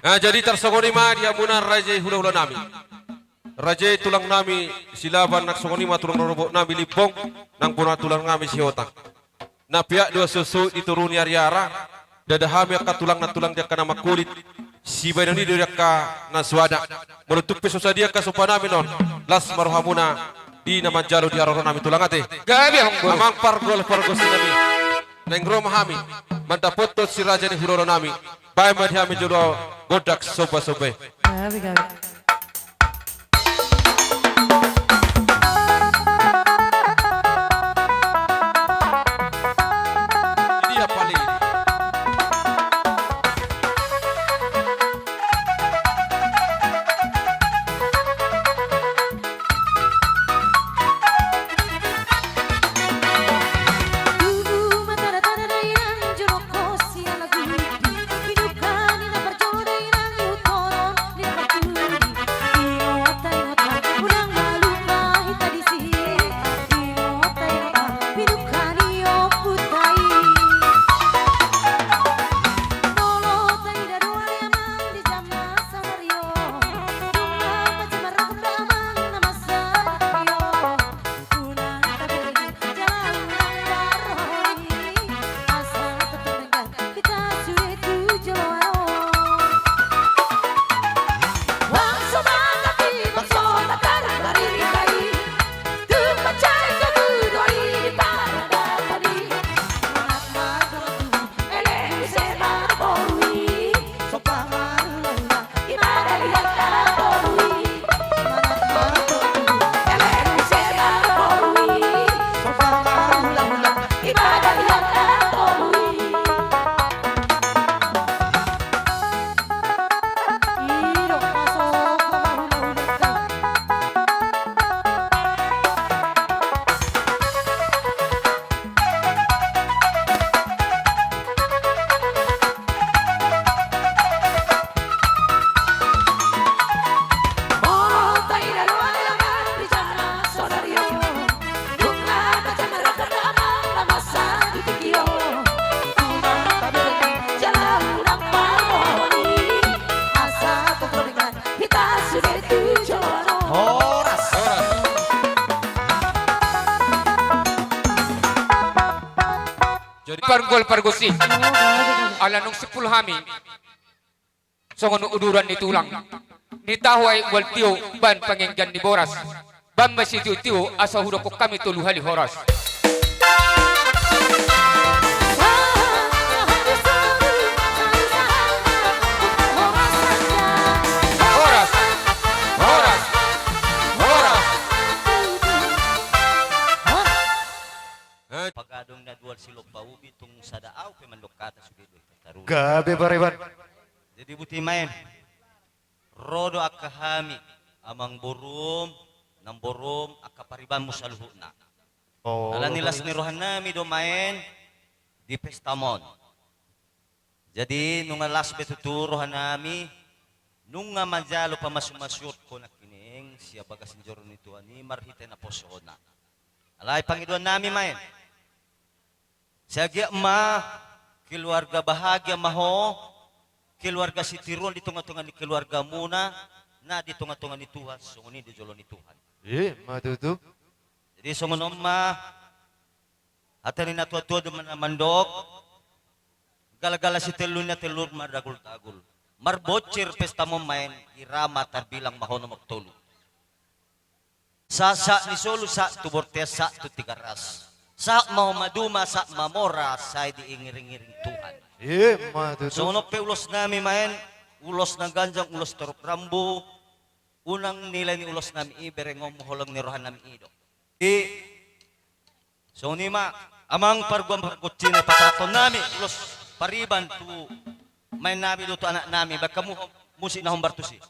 Ah, jadi tarsongon i ma di hamuna raja i hulahula nami. Raja i tulang nami Silaban, nang songon i ma tulang rorobot nami Limbong, nang bona tulang nami Sihotang. Na peak do suhut-suhut di toru ni ariara, ndada hami angka tulang na tulang di angka na mangkulit, sibaenon i do di angka na suada. Molo tung pe so sadia angka somba nami on, las ma rohamuna di na manjalo di haroro nami tulang ate. Gabe amang boru. Amang pargol pargonsi nami. Naeng ro ma hami mandapothon si raja ni hulahula nami. Baen ma di hami jolo gondang somba-somba i. Gabe, gabe. Di dia paling. Horas. Horas. Jadi pargol pargonsi. Ala nunga simpul hami. Songon uduran ni tulang. Ni tahu ai bual tio baen pangenggan ni boras. Baen ma sitio-tio asa hudokkon hami tolu hali horas. Horas. Horas. Horas. Pagadong na dual silompa ubi, tung sada au pe mandok hata sude do i. Gabe pariban. Jadi buti maen. Ro do angka hami, amang borum, namborum, angka paribanmu saluhutna. Oh, ala ni las ni rohanami do maen di pesta mon. Jadi nunga las be tutu rohanami, nunga manjalo pamasu-masuon ho nangkining sian bagas ni joro ni Tuhan i marhite naposona. Alai pangidoannami maen. Sai anggiat ma keluarga bahagia ma ho, keluarga sitiruon di tonga-tonga ni keluargamuna, na di tonga-tonga ni Tuhan, songon i di jolo ni Tuhan. Ima tutu. Jadi songon on ma, hata ni na tua-tua do ma na mandok, gala-gala sitelluna tellur mardagul-dagul. Marbonsir pesta mon maen, irama tarbilang ma ho nomor tolu. Sahat-sahat ni solu, sahat tu Bortean, sahat tu Tigaras. Sahat ma ho maduma, sahat ma mora, sai diiring-iring Tuhan. Ima tutu. Songon on pe ulosnami maen, ulos na ganjang, ulos torop rambu, unang nilai ni ulosnami i berengonmu holong ni rohanami i do. I Songon i ma, amang pargual pargonsi na pasahatonnami, ulos pariban tu maennami dohot tu anaknami, baen hamu musik na hombar tusi.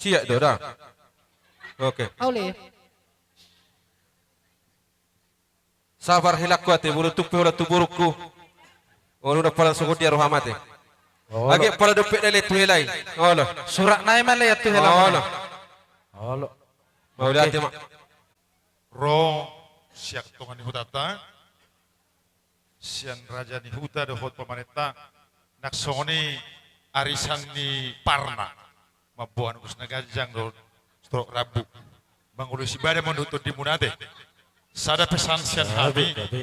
Siap do da. Oke. Aule. Sabar helangku ate, molo tung pe holan tu borungku. Olo, ndang pala songon dia roham ate. Olo. Age pala dope na lean tu hela i. Olo. Surat nai ma lean tu hela. Olo. Olo. Mauliate ma. Ro sian tonga ni hutanta, sian raja ni huta dohot pamanenta, nang songon i arisan ni parna, mamboan ulos na ganjang dohot sitorop rambu. Mangulus ibana ma on dohot tondimuna ate. Sada pesan sian hami. Gabe, gabe.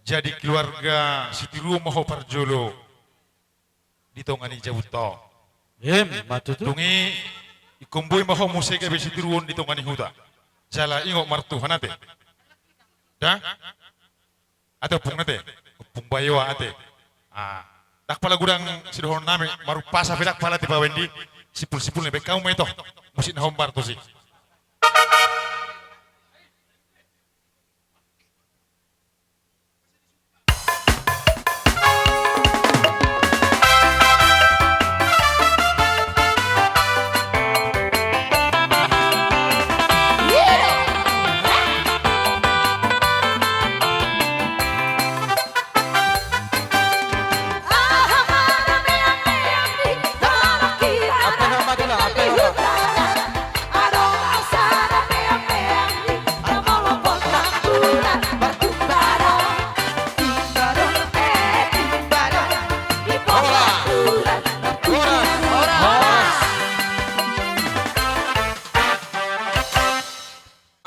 Jadi keluarga sitiruon ma ho parjolo di tonga ni jabunta on. Ima tutu. Dung i ingkon boi ma ho muse gabe sitiruon di tonga ni huta. Jala ingot martuhan ate. Da? Ate ompung na ate. Ompung Bayoa ate. Ah, ndang pala godang sidohonon nami, marumpasa pe ndang pala ate, baen di simpul-simpul na baen hamu ma ito. Musik na hombar tusi.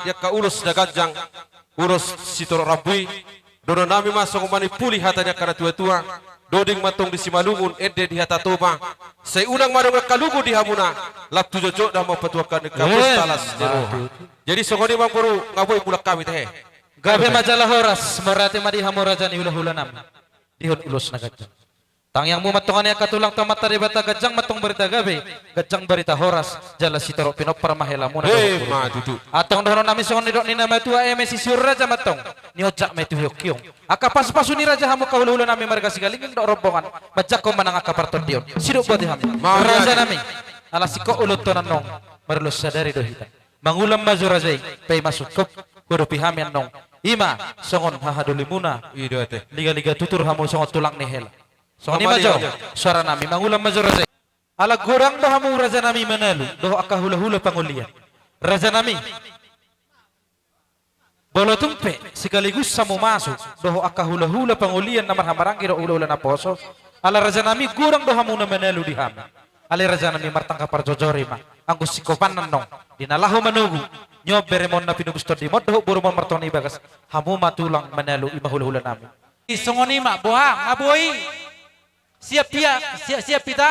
Di angka ulos na ganjang, ulos sitorop rambu i, dohonon nami ma songon manimpuli hata ni angka na tua-tua, doding ma antong di Simalungun, ende di hata Toba, sai unang ma adong angka lugu di hamuna, lam tu jotjot do hamu patua angka ni kapus talas di roha. Jadi songon i ma boru, nga boi mulak hami tehe. Gabe ma jala horas, mauliate ma di hamu raja ni hula-hula nami. Dihon ulos na ganjang. Tangiangmu ma antong angka tulang tu Amanta Debata, ganjang ma antong barita gabe, ganjang barita horas, jala sitorop pinompar ma helamuna. Ima tutu. Antong dohonon nami songon nidok ni na matua, eme sisiur raja ma antong, nionjak ma i tu hiongkiong. Angka pasu-pasu ni raja hamu angka hula-hula nami marga Sigalingging dohot rombongan, manjangkon ma nang angka partondion. Sidok boti hami. Raja nami, ala singkop ulaonta on annon, marulos sadari do hita. Mangulam ma jo raja i, paima sungkop huadopi hami annon. Ima songon hahadolimuna. I do ate. Liga-liga tutur hamu songon tulang ni hela. Songon i ma jo suara nami, mangulam ma jo raja i. Ala godang do hamu raja nami manalu dohot angka hula-hula pangolian. Raja nami, molo tung pe sekaligus hamu masuk dohot angka hula-hula pangolian na marhamaranggi dohot hula-hula naposo, ala raja nami godang do hamu na manalu di hami. Alai raja nami, martangka parjojori ma, anggo singkopan annon, di na laho manogu, nion beremon na pinubus tondimon dohot borumon martonga i bagas, hamu ma tulang manalu, ima hula-hula nami. I songon i ma, boha, nga boi? Siap ia, siap, siap hita.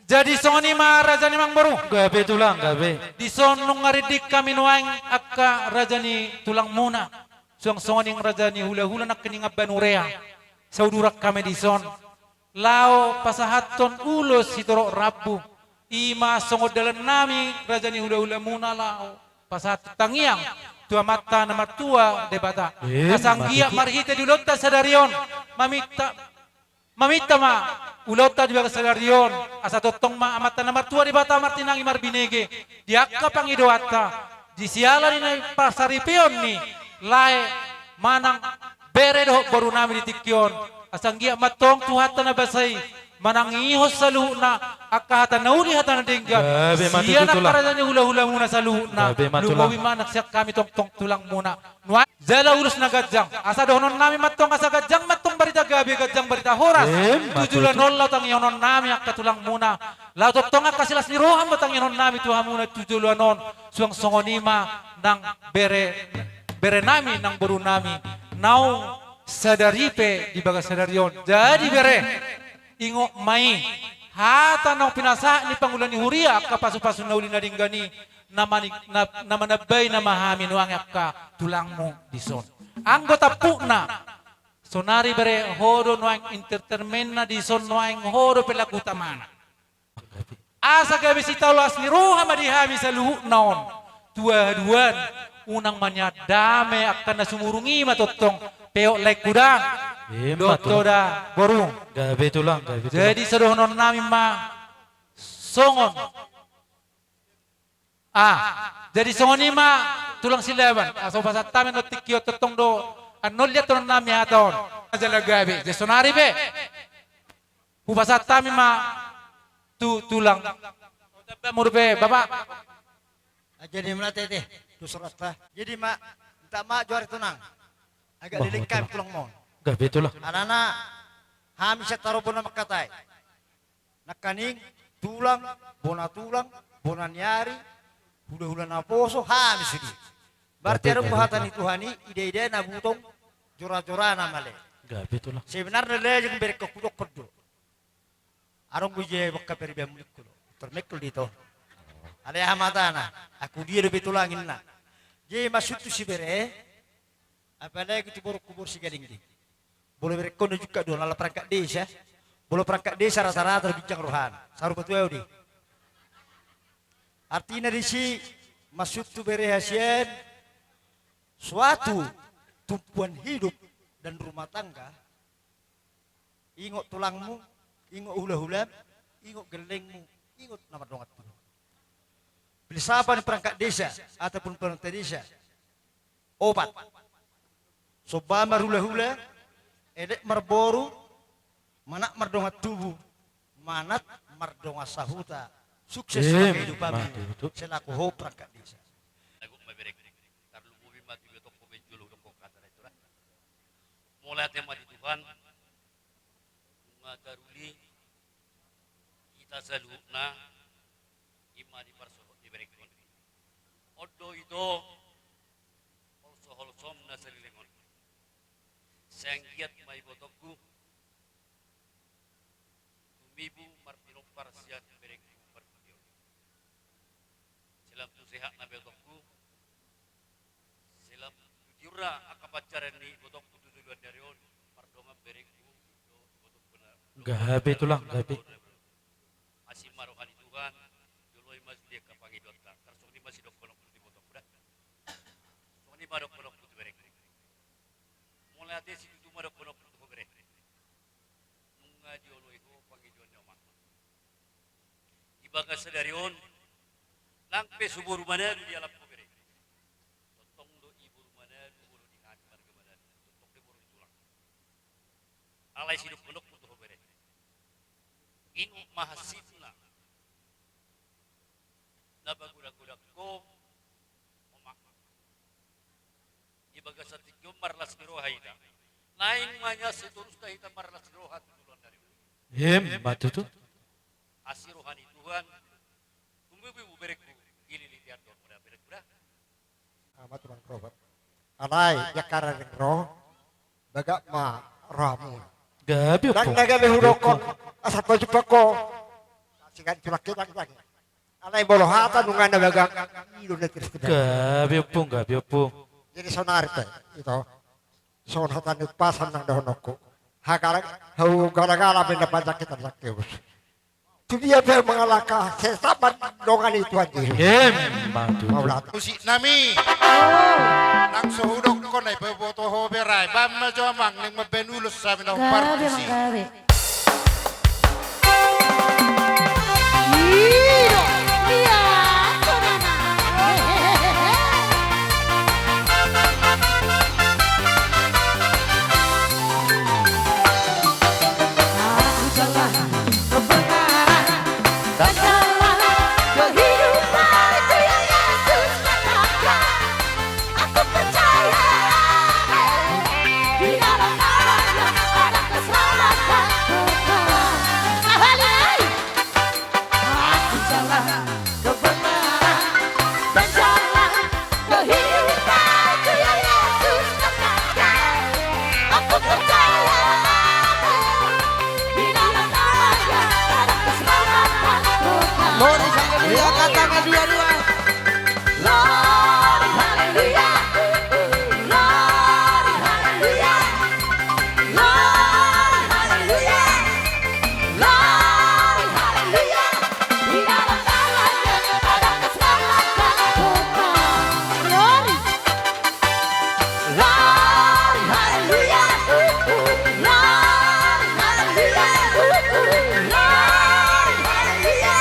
Jadi songon i ma raja nami, amang boru. Gabe tulang, gabe. Dison nunga rindik hami nuaeng angka raja ni tulangmuna. Suang songon i raja ni hula-hula nangkining Amban Urea. Sauduran hami dison. Laho pasahathon ulos sitorop rambu. Ima songon dalan nami raja ni hula-hulamuna laho pasahat tangiang tu Amanta na martua Debata. Asa anggiat marhite di ulaonta sadari on maminta, maminta ma ulaonta di bagas sadari on, asa tongtong ma Amanta na martua Debata martinangi marbinege di angka pangidoanta, di siala ni na pasaripeon ni lae manang bere dohot boru nami di tingki on, asa anggiat ma antong Tuhanta na basa i manangihon saluhutna angka hata na uli hata na denggan. Sian angka raja ni hula-hulamuna saluhutna. Lumobi ma nang sian hami tongtong tulangmuna. Nuaeng jala ulos na ganjang. Asa dohonon nami ma antong asa ganjang ma antong barita gabe, ganjang barita horas. Tu joloan on laho tangihonon nami angka tulangmuna. Laho tongtong angka silas ni roha ma tangihonon nami tu hamuna tu joloan on. Suang songon i ma nang bere, bere nami nang boru nami naung sadari pe di bagas sadari on. Jadi bere, ingot ma i hata naung pinasahat ni pangula ni huria, angka pasu-pasu na uli na denggan i, na mani-, na, na manambai nama hami nuaeng angka tulangmu dison. Anggo tampukna, saonari bere, ho do nuaeng entertainmentna dison, nuaeng ho do pelaku utamana. Asa gabe sitaolas ni roha ma di hami saluhutna on. Tuaduan, unang ma nian dame angka na sumurung i ma tongtong peok laengku da. Ima tulang. Dohot da boru. Gabe tulang, gabe tulang. Jadi sai dohonon nami ma, Songon. Ah, jadi songon i ma tulang Silaban. Asa hupasahat hami on tingki on, tongtong do annon liat tulang nami hata on. Jala gabe, jadi sonari pe hupasahat hami ma tu tulang. Muru pe, Bapak. Ah, jadi mula tete, tu surat lah. Jadi ma, minta ma juari tunang. Agak leleng kami tulang mon. Gabe tulang. Alana hami sian Tarogong na mangkatai. Nangkaning tulang, bona tulang, bona ni ari, hulahula naposo, hami sude. Berarti adong do hata ni Tuhan i, ida-ida na butong, jora-jora na male. Gabe tulang. Sebenarna lajang berengkon hudokkon do. Adong do ija bangka pariban mulingku do. Termekkel di to. Alai aha ma hatana, aku dia dope tulang inna. Jadi maksudhu sibere, apalagi tu borungku boru Sigalingging. Molo berengkon na jungkat do, ala perangkat desa. Molo perangkat desa rata-rata do binjang rohana. Sarupa tu au do i. Artina disi maksudhu bere hasian suatu tumpuan hidup dan rumah tangga. Ingot tulangmu, ingot hulahulam, ingot gellengmu, ingot na mardongan tubu. Filsafat ni perangkat desa ataupun pemerintah desa. Opat. Somba marhulahula, elek marboru, manat mardongan tubu, manat mardongan sahuta. Sukses ma kehidupanmu selaku ho perangkat desa. Agung ma berengku, tarlumobi ma tu ibotongku, baen jolo hudokkon hata na i tu ra. Mauliate ma di Tuhan. Nunga taruli hita saluhutna, i ma di parsohot ni berengkon. On do ito, holsoholsom na saleleng on. Sai anggiat ma ibotongku tumibu marpinompar sian berengku parpudi on. Sai lam tu sehat na ibotongku. Sai lam tu tiur ra angka pansamotan ni ibotongku tu joloan ni ari on, mardongan berengku, do ibotongku na. Gabe tulang, gabe. Asi ma roha ni Tuhan, joloi ma sude angka pangidoanta, tarsongon i ma sidohononku tu ibotongku da. Songon i ma dohononku tu berengku. Mauliate situtu ma dohononku tu ho bere. Nunga dioloi ho pangidoan ni omakmu. Di bagasan sadari on, nang pe so boru Manado dialap ho bere. Tongtong do i boru Manado, molo di hami marga Manado, tongtong do i boru ni tulang. Alai sidohononku tu ho bere. Ingot ma hansit na pagodang-godang ho omakmu. Di bagasan tingki on marlas ni roha hita. Naeng ma nian seterusna hita marlas ni roha tu joloan ni ari on. Emma tutu. Asi roha ni Tuhan. Tumbubu berengku, gilili tiar do muna berengku da. Ama tulang Robert. Alai, ia karareng ro, bagak ma rohamuna. Gabe ompung. Ndang na gabe hudokkon, asa pajumpang ho. Sigan tulang ke bang bang. Alai molo hata nunga na bagak, i do na terus. Gabe ompung, gabe ompung. Jadi sonari pe, ito. Songon hata ni umpasa nang dohononku. Hagala, hau gala-gala be na panjang hita nang keus. Tu dia pe mangalangka, sai tamba dongan ni Tuhan Jesus. Emma tutu. Mauliate. Musik nami. Oh. Nang so hudokkon ai, paboto ho bere. Baen ma jo amang, naeng mambaen ulos hami na hombar musik. Gabe, gabe. Aku percaya di dalam namanya ada keselamatan kekal. Ahali. Aku jalan kebenaran dan jalan kehidupan, itu yang Yesus katakan. Aku percaya di dalam namanya ada keselamatan kekal. Mari, haleluya, katakan dua-dua. Glory, haleluya. Glory, haleluya. Glory, haleluya. Glory, haleluya. Di dalam namanya ada keselamatan kekal. Glory. Glory, haleluya. Glory, haleluya. Glory, haleluya.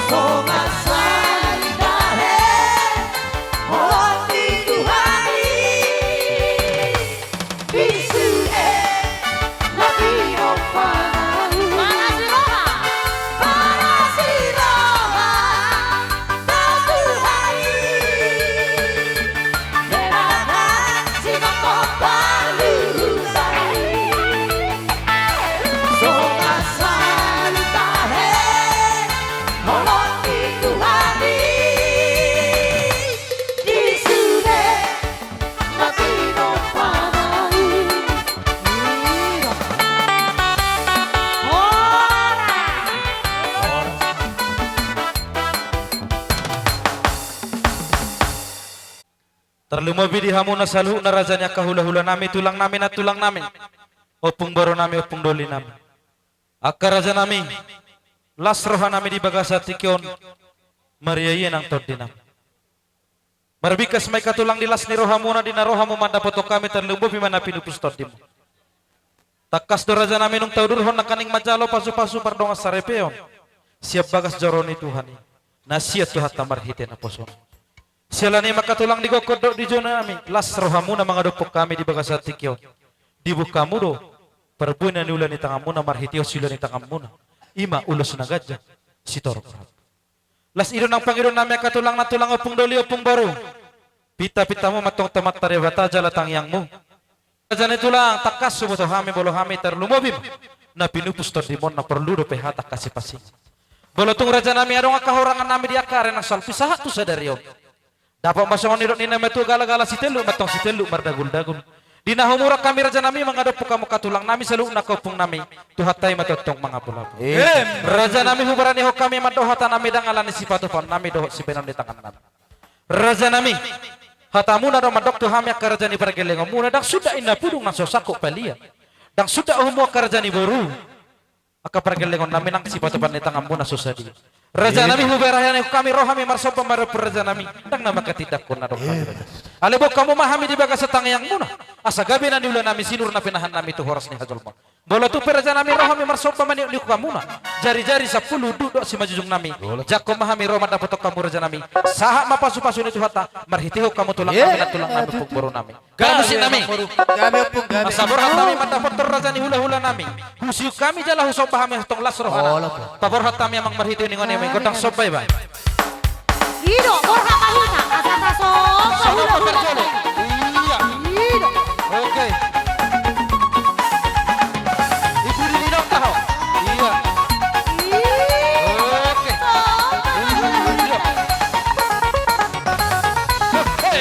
Songon saluhut tahe, holong ni Tuhan i. Di sude na pinompar ni roha, paras ni roha, Tuhan i. Debata singkop parluhutan i. Songon saluhut tahe, holong ni Tuhan i. Di sude na pinompar ni. Tarlumobi di hamuna saluhutna raja ni angka hulahula nami, tulang nami, nantulang nami, ompung boru nami, ompung doli nami. Angka raja nami, las roha nami di bagasan tingki on, marria-ria nang tondi nami. Marbingkas ma i angka tulang di las ni rohamuna, di na ro hamu mandapothon hami, tarlumobi ma na pinupus tondimu. Tangkas do raja nami nunga taudurhon nangkaning manjalo pasupasu pardongansaripeon sian bagas joro ni Tuhan i, na sian Tuhanta marhite naposona. Siala ni i ma angka tulang di gokhon dohot di jou nami, las rohamuna mangadophon hami di bagasan tingki on. Diboan hamu do parbue na niula ni tanganmuna marhitehon siula ni tanganmuna, i ma ulos na ganjang, sitorop rambu. Las i do nang pangidoan nami angka tulang, nantulang, ompung doli, ompung boru. Pintapintamu ma antong tu Amanta Debata jala tangiangmu. Raja ni tulang, tangkas huboto hami, molo hami, tarlumobi ma na pinupus tondimu on, na porlu dope hata angka sipasingot. Molo tung raja nami adong angka hurangan nami di angka ari na salpu sahat tu sadari on, dapot ma songon nidok ni na matua, galagala sitellu ma antong sitellu mardaguldagul. Di na humurang hami raja nami mangadophon hamu angka tulang nami saluhutna, angka ompung nami, Tuhanta i ma tongtong mangapulapul. Em. Raja nami, hubaranihon hami mandok hata nami, ndang ala ni sipatupaon nami dohot sibahenon ni tangan nami. Raja nami, hatamuna do mandok tu hami angka raja ni pargellengonmuna, ndang suda inna pudung na so sangkop palia. Ndang suda hamu angka raja ni boru, angka pargellengon nami nang sipatupaon ni tanganmuna so sadia. Raja nami, hubaranihon hami roha nami marsomba ma di ompung raja nami, ndang na mangkatindangkon na adong hami raja. Alai boan hamu ma hami di bagasan tangiangmuna, asa gabe na niula nami, sinur na pinahan nami tu horas ni hajolmaon. Molo tung pe raja nami roha nami marsomba maniukniuk hamuna, jarijari sampulu unduk dohot simanjujung nami, jangkon ma hami ro mandapothon hamu raja nami. Sahat ma pasupasu ni Tuhanta marhitehon hamu tulang nami, nantulang nami, ompung boru nami. Gabe, musik nami. Gabe, ompung, gabe. Asa borhat hami mandapothon raja ni hulahula nami. Husiuk hami jala husomba hami antong las rohana. Paborhat hami amang marhitehon ningon i, gondang somba i ba. I do, borhat ma hita, asa tasomba hulahula. Iya. I do. Oke. Ibu di lidong taho. Iya. Oke. Iya. Oke.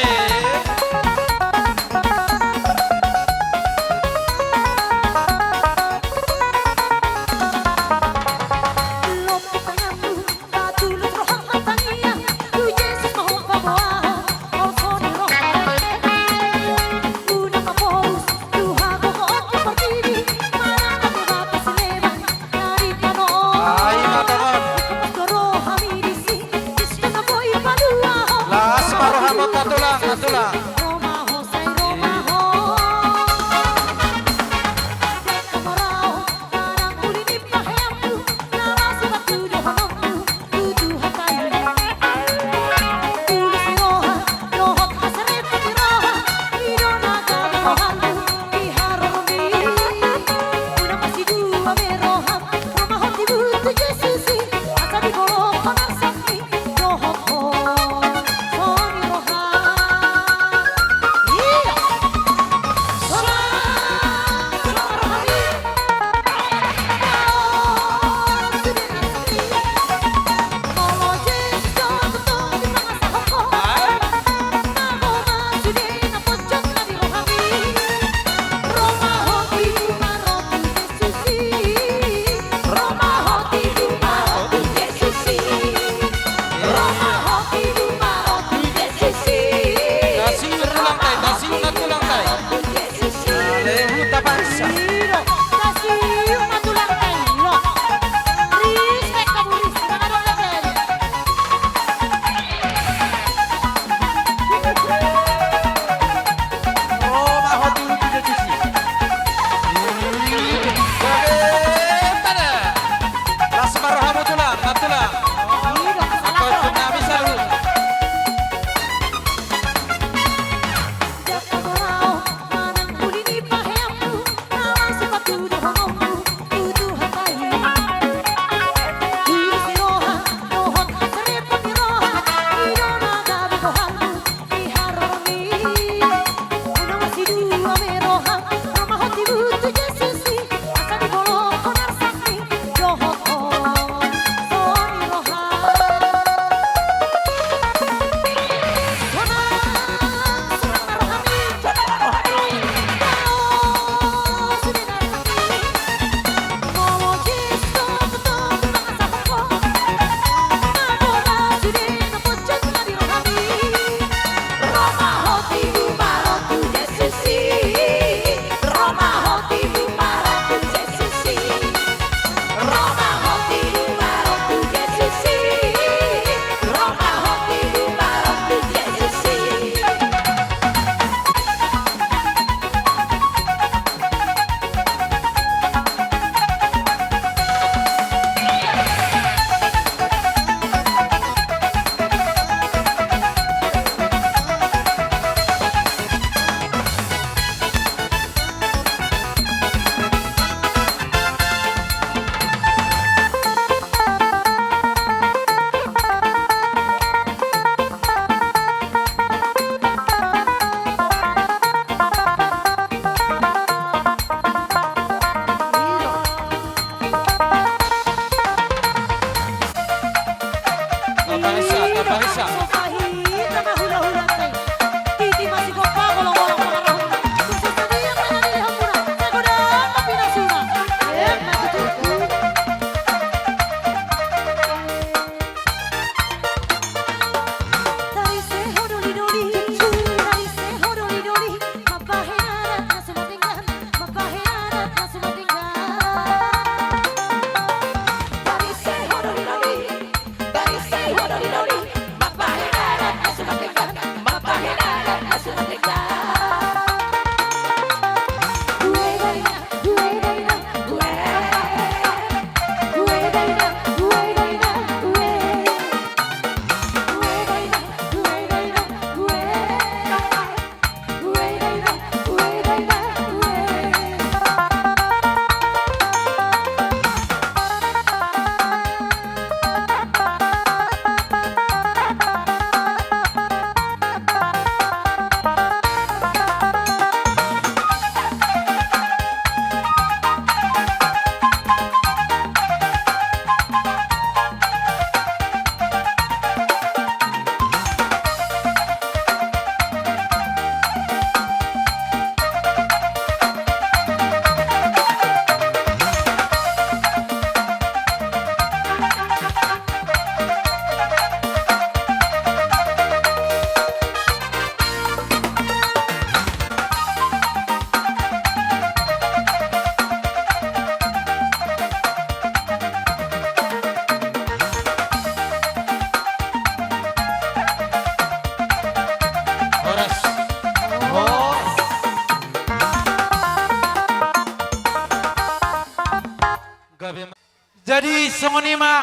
Songon i ma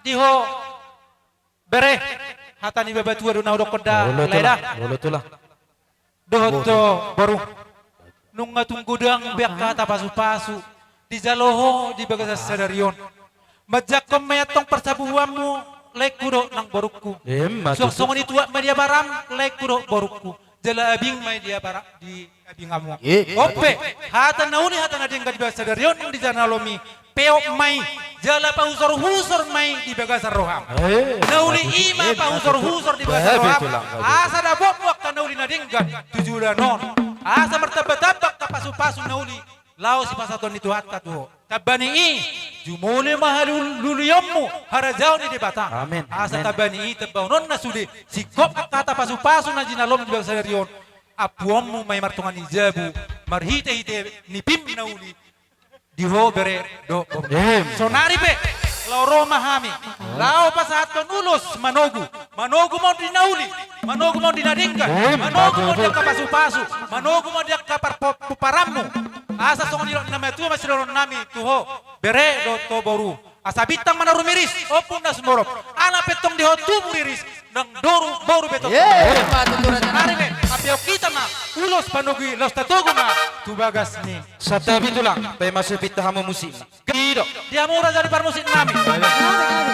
di ho bere, hata ni babatua do na hudokkon da. Molo tulang, lae da. Molo tulang. Dohot do boru. Nunga tung godang be angka hata pasupasu dijalo ho di bagasan sadari on. Manjangkon ma i antong parsabuhuanmu, laengku dohot nang borungku. Emma tutu. Suang songon i tuat ma di abaram, laengku dohot borungku. Jala abing ma i di abara-, di abinganmu. Emma tutu. On pe, hata na uli, hata na denggan di bagasan sadari on dijalo nalum i. Peop ma i, jala pahusorhusor ma i di bagasan roham. Eh, na uli i ma pahusorhusor di bagasan roham. Asa dapotmu angka na uli na denggan tu joloan on. Asa martambatamba angka pasupasu na uli laho sipasahaton ni Tuhanta tu ho. Tamba ni i, jumolo ma halulionmu harajaon ni Debata. Amin. Asa tamba ni i, tamba on na sude singkop angka hata pasupasu na jinalom di bagasan sadari on. Ampuonmu ma i martonga ni jabu marhitehite nipim na uli. Di ho bere dohot boru. Em. Saonari pe laho ro ma hami laho pasahathon ulos manogu. Manogu ma on di na uli, manogu ma on di na denggan, em, manogu ma on di angka pasupasu, manogu ma on di angka par-, po-, pomparanmu. Asa songon nidok ni na matua ma sidohonon nami tu ho bere dohot tu ho boru. Asa bintang ma na rumiris, ombun na sumorop. Ala pe tong di ho tubu riris, nang doru boru be tong. Ye. Saonari pe, ampeon hita ma ulos panogu i, laos tatogu ma tu bagas ni. Santabi tulang, paima so pinta hamu musik. Ido. Di hamu raja ni parmusik nami.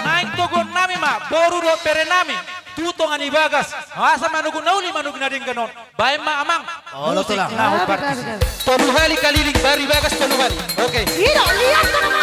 Naeng toguon nami ma boru dohot bere nami tu tonga ni bagas. Asa manogu na uli, manogu na denggan on. Baen ma amang. Olo, musik tulang. Na hombar tusi. Tolu hali kaliling, baru bagas tolu hali. Oke. Ido, lihat sama.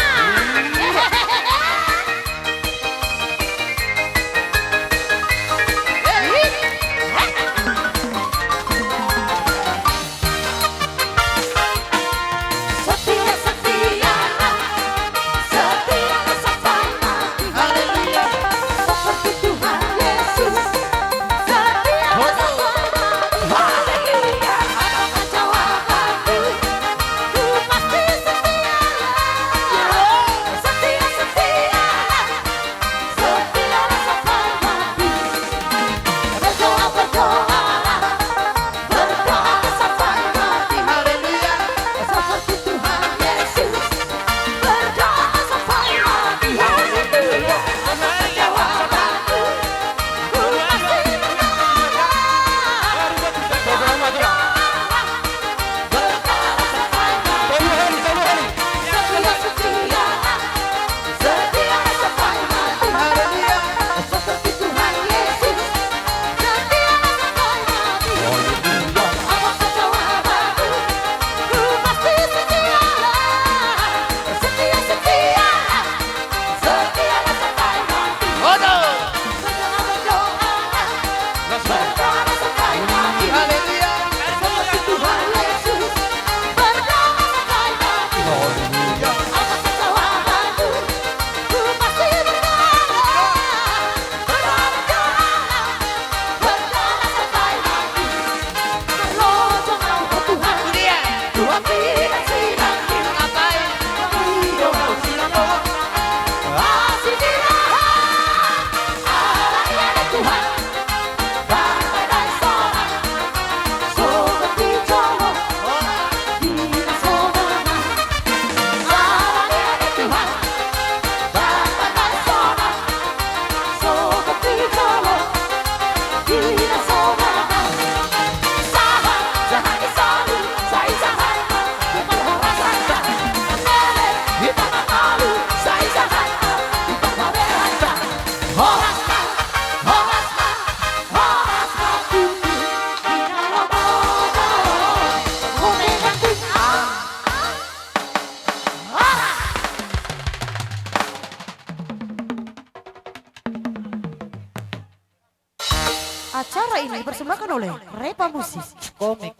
Acara ini dipersembahkan oleh Repa Musik. Komik.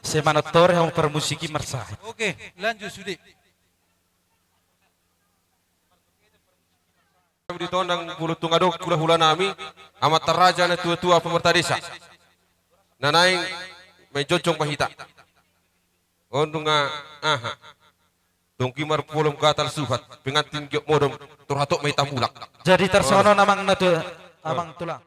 Sai manang tore hamu parmusik i marsahat. Oke, lanjut sude. Di tondang bulung tung adong hulahula nami, amanta raja, na tuatua, pemerintah desa. Na naeng main jongjong ma hita. On nunga aha. Tonggi marpolom gatal suhat, pengantin giot modom, torhatop ma hita mulak. Jadi tarsongon on amang na tu, amang tulang.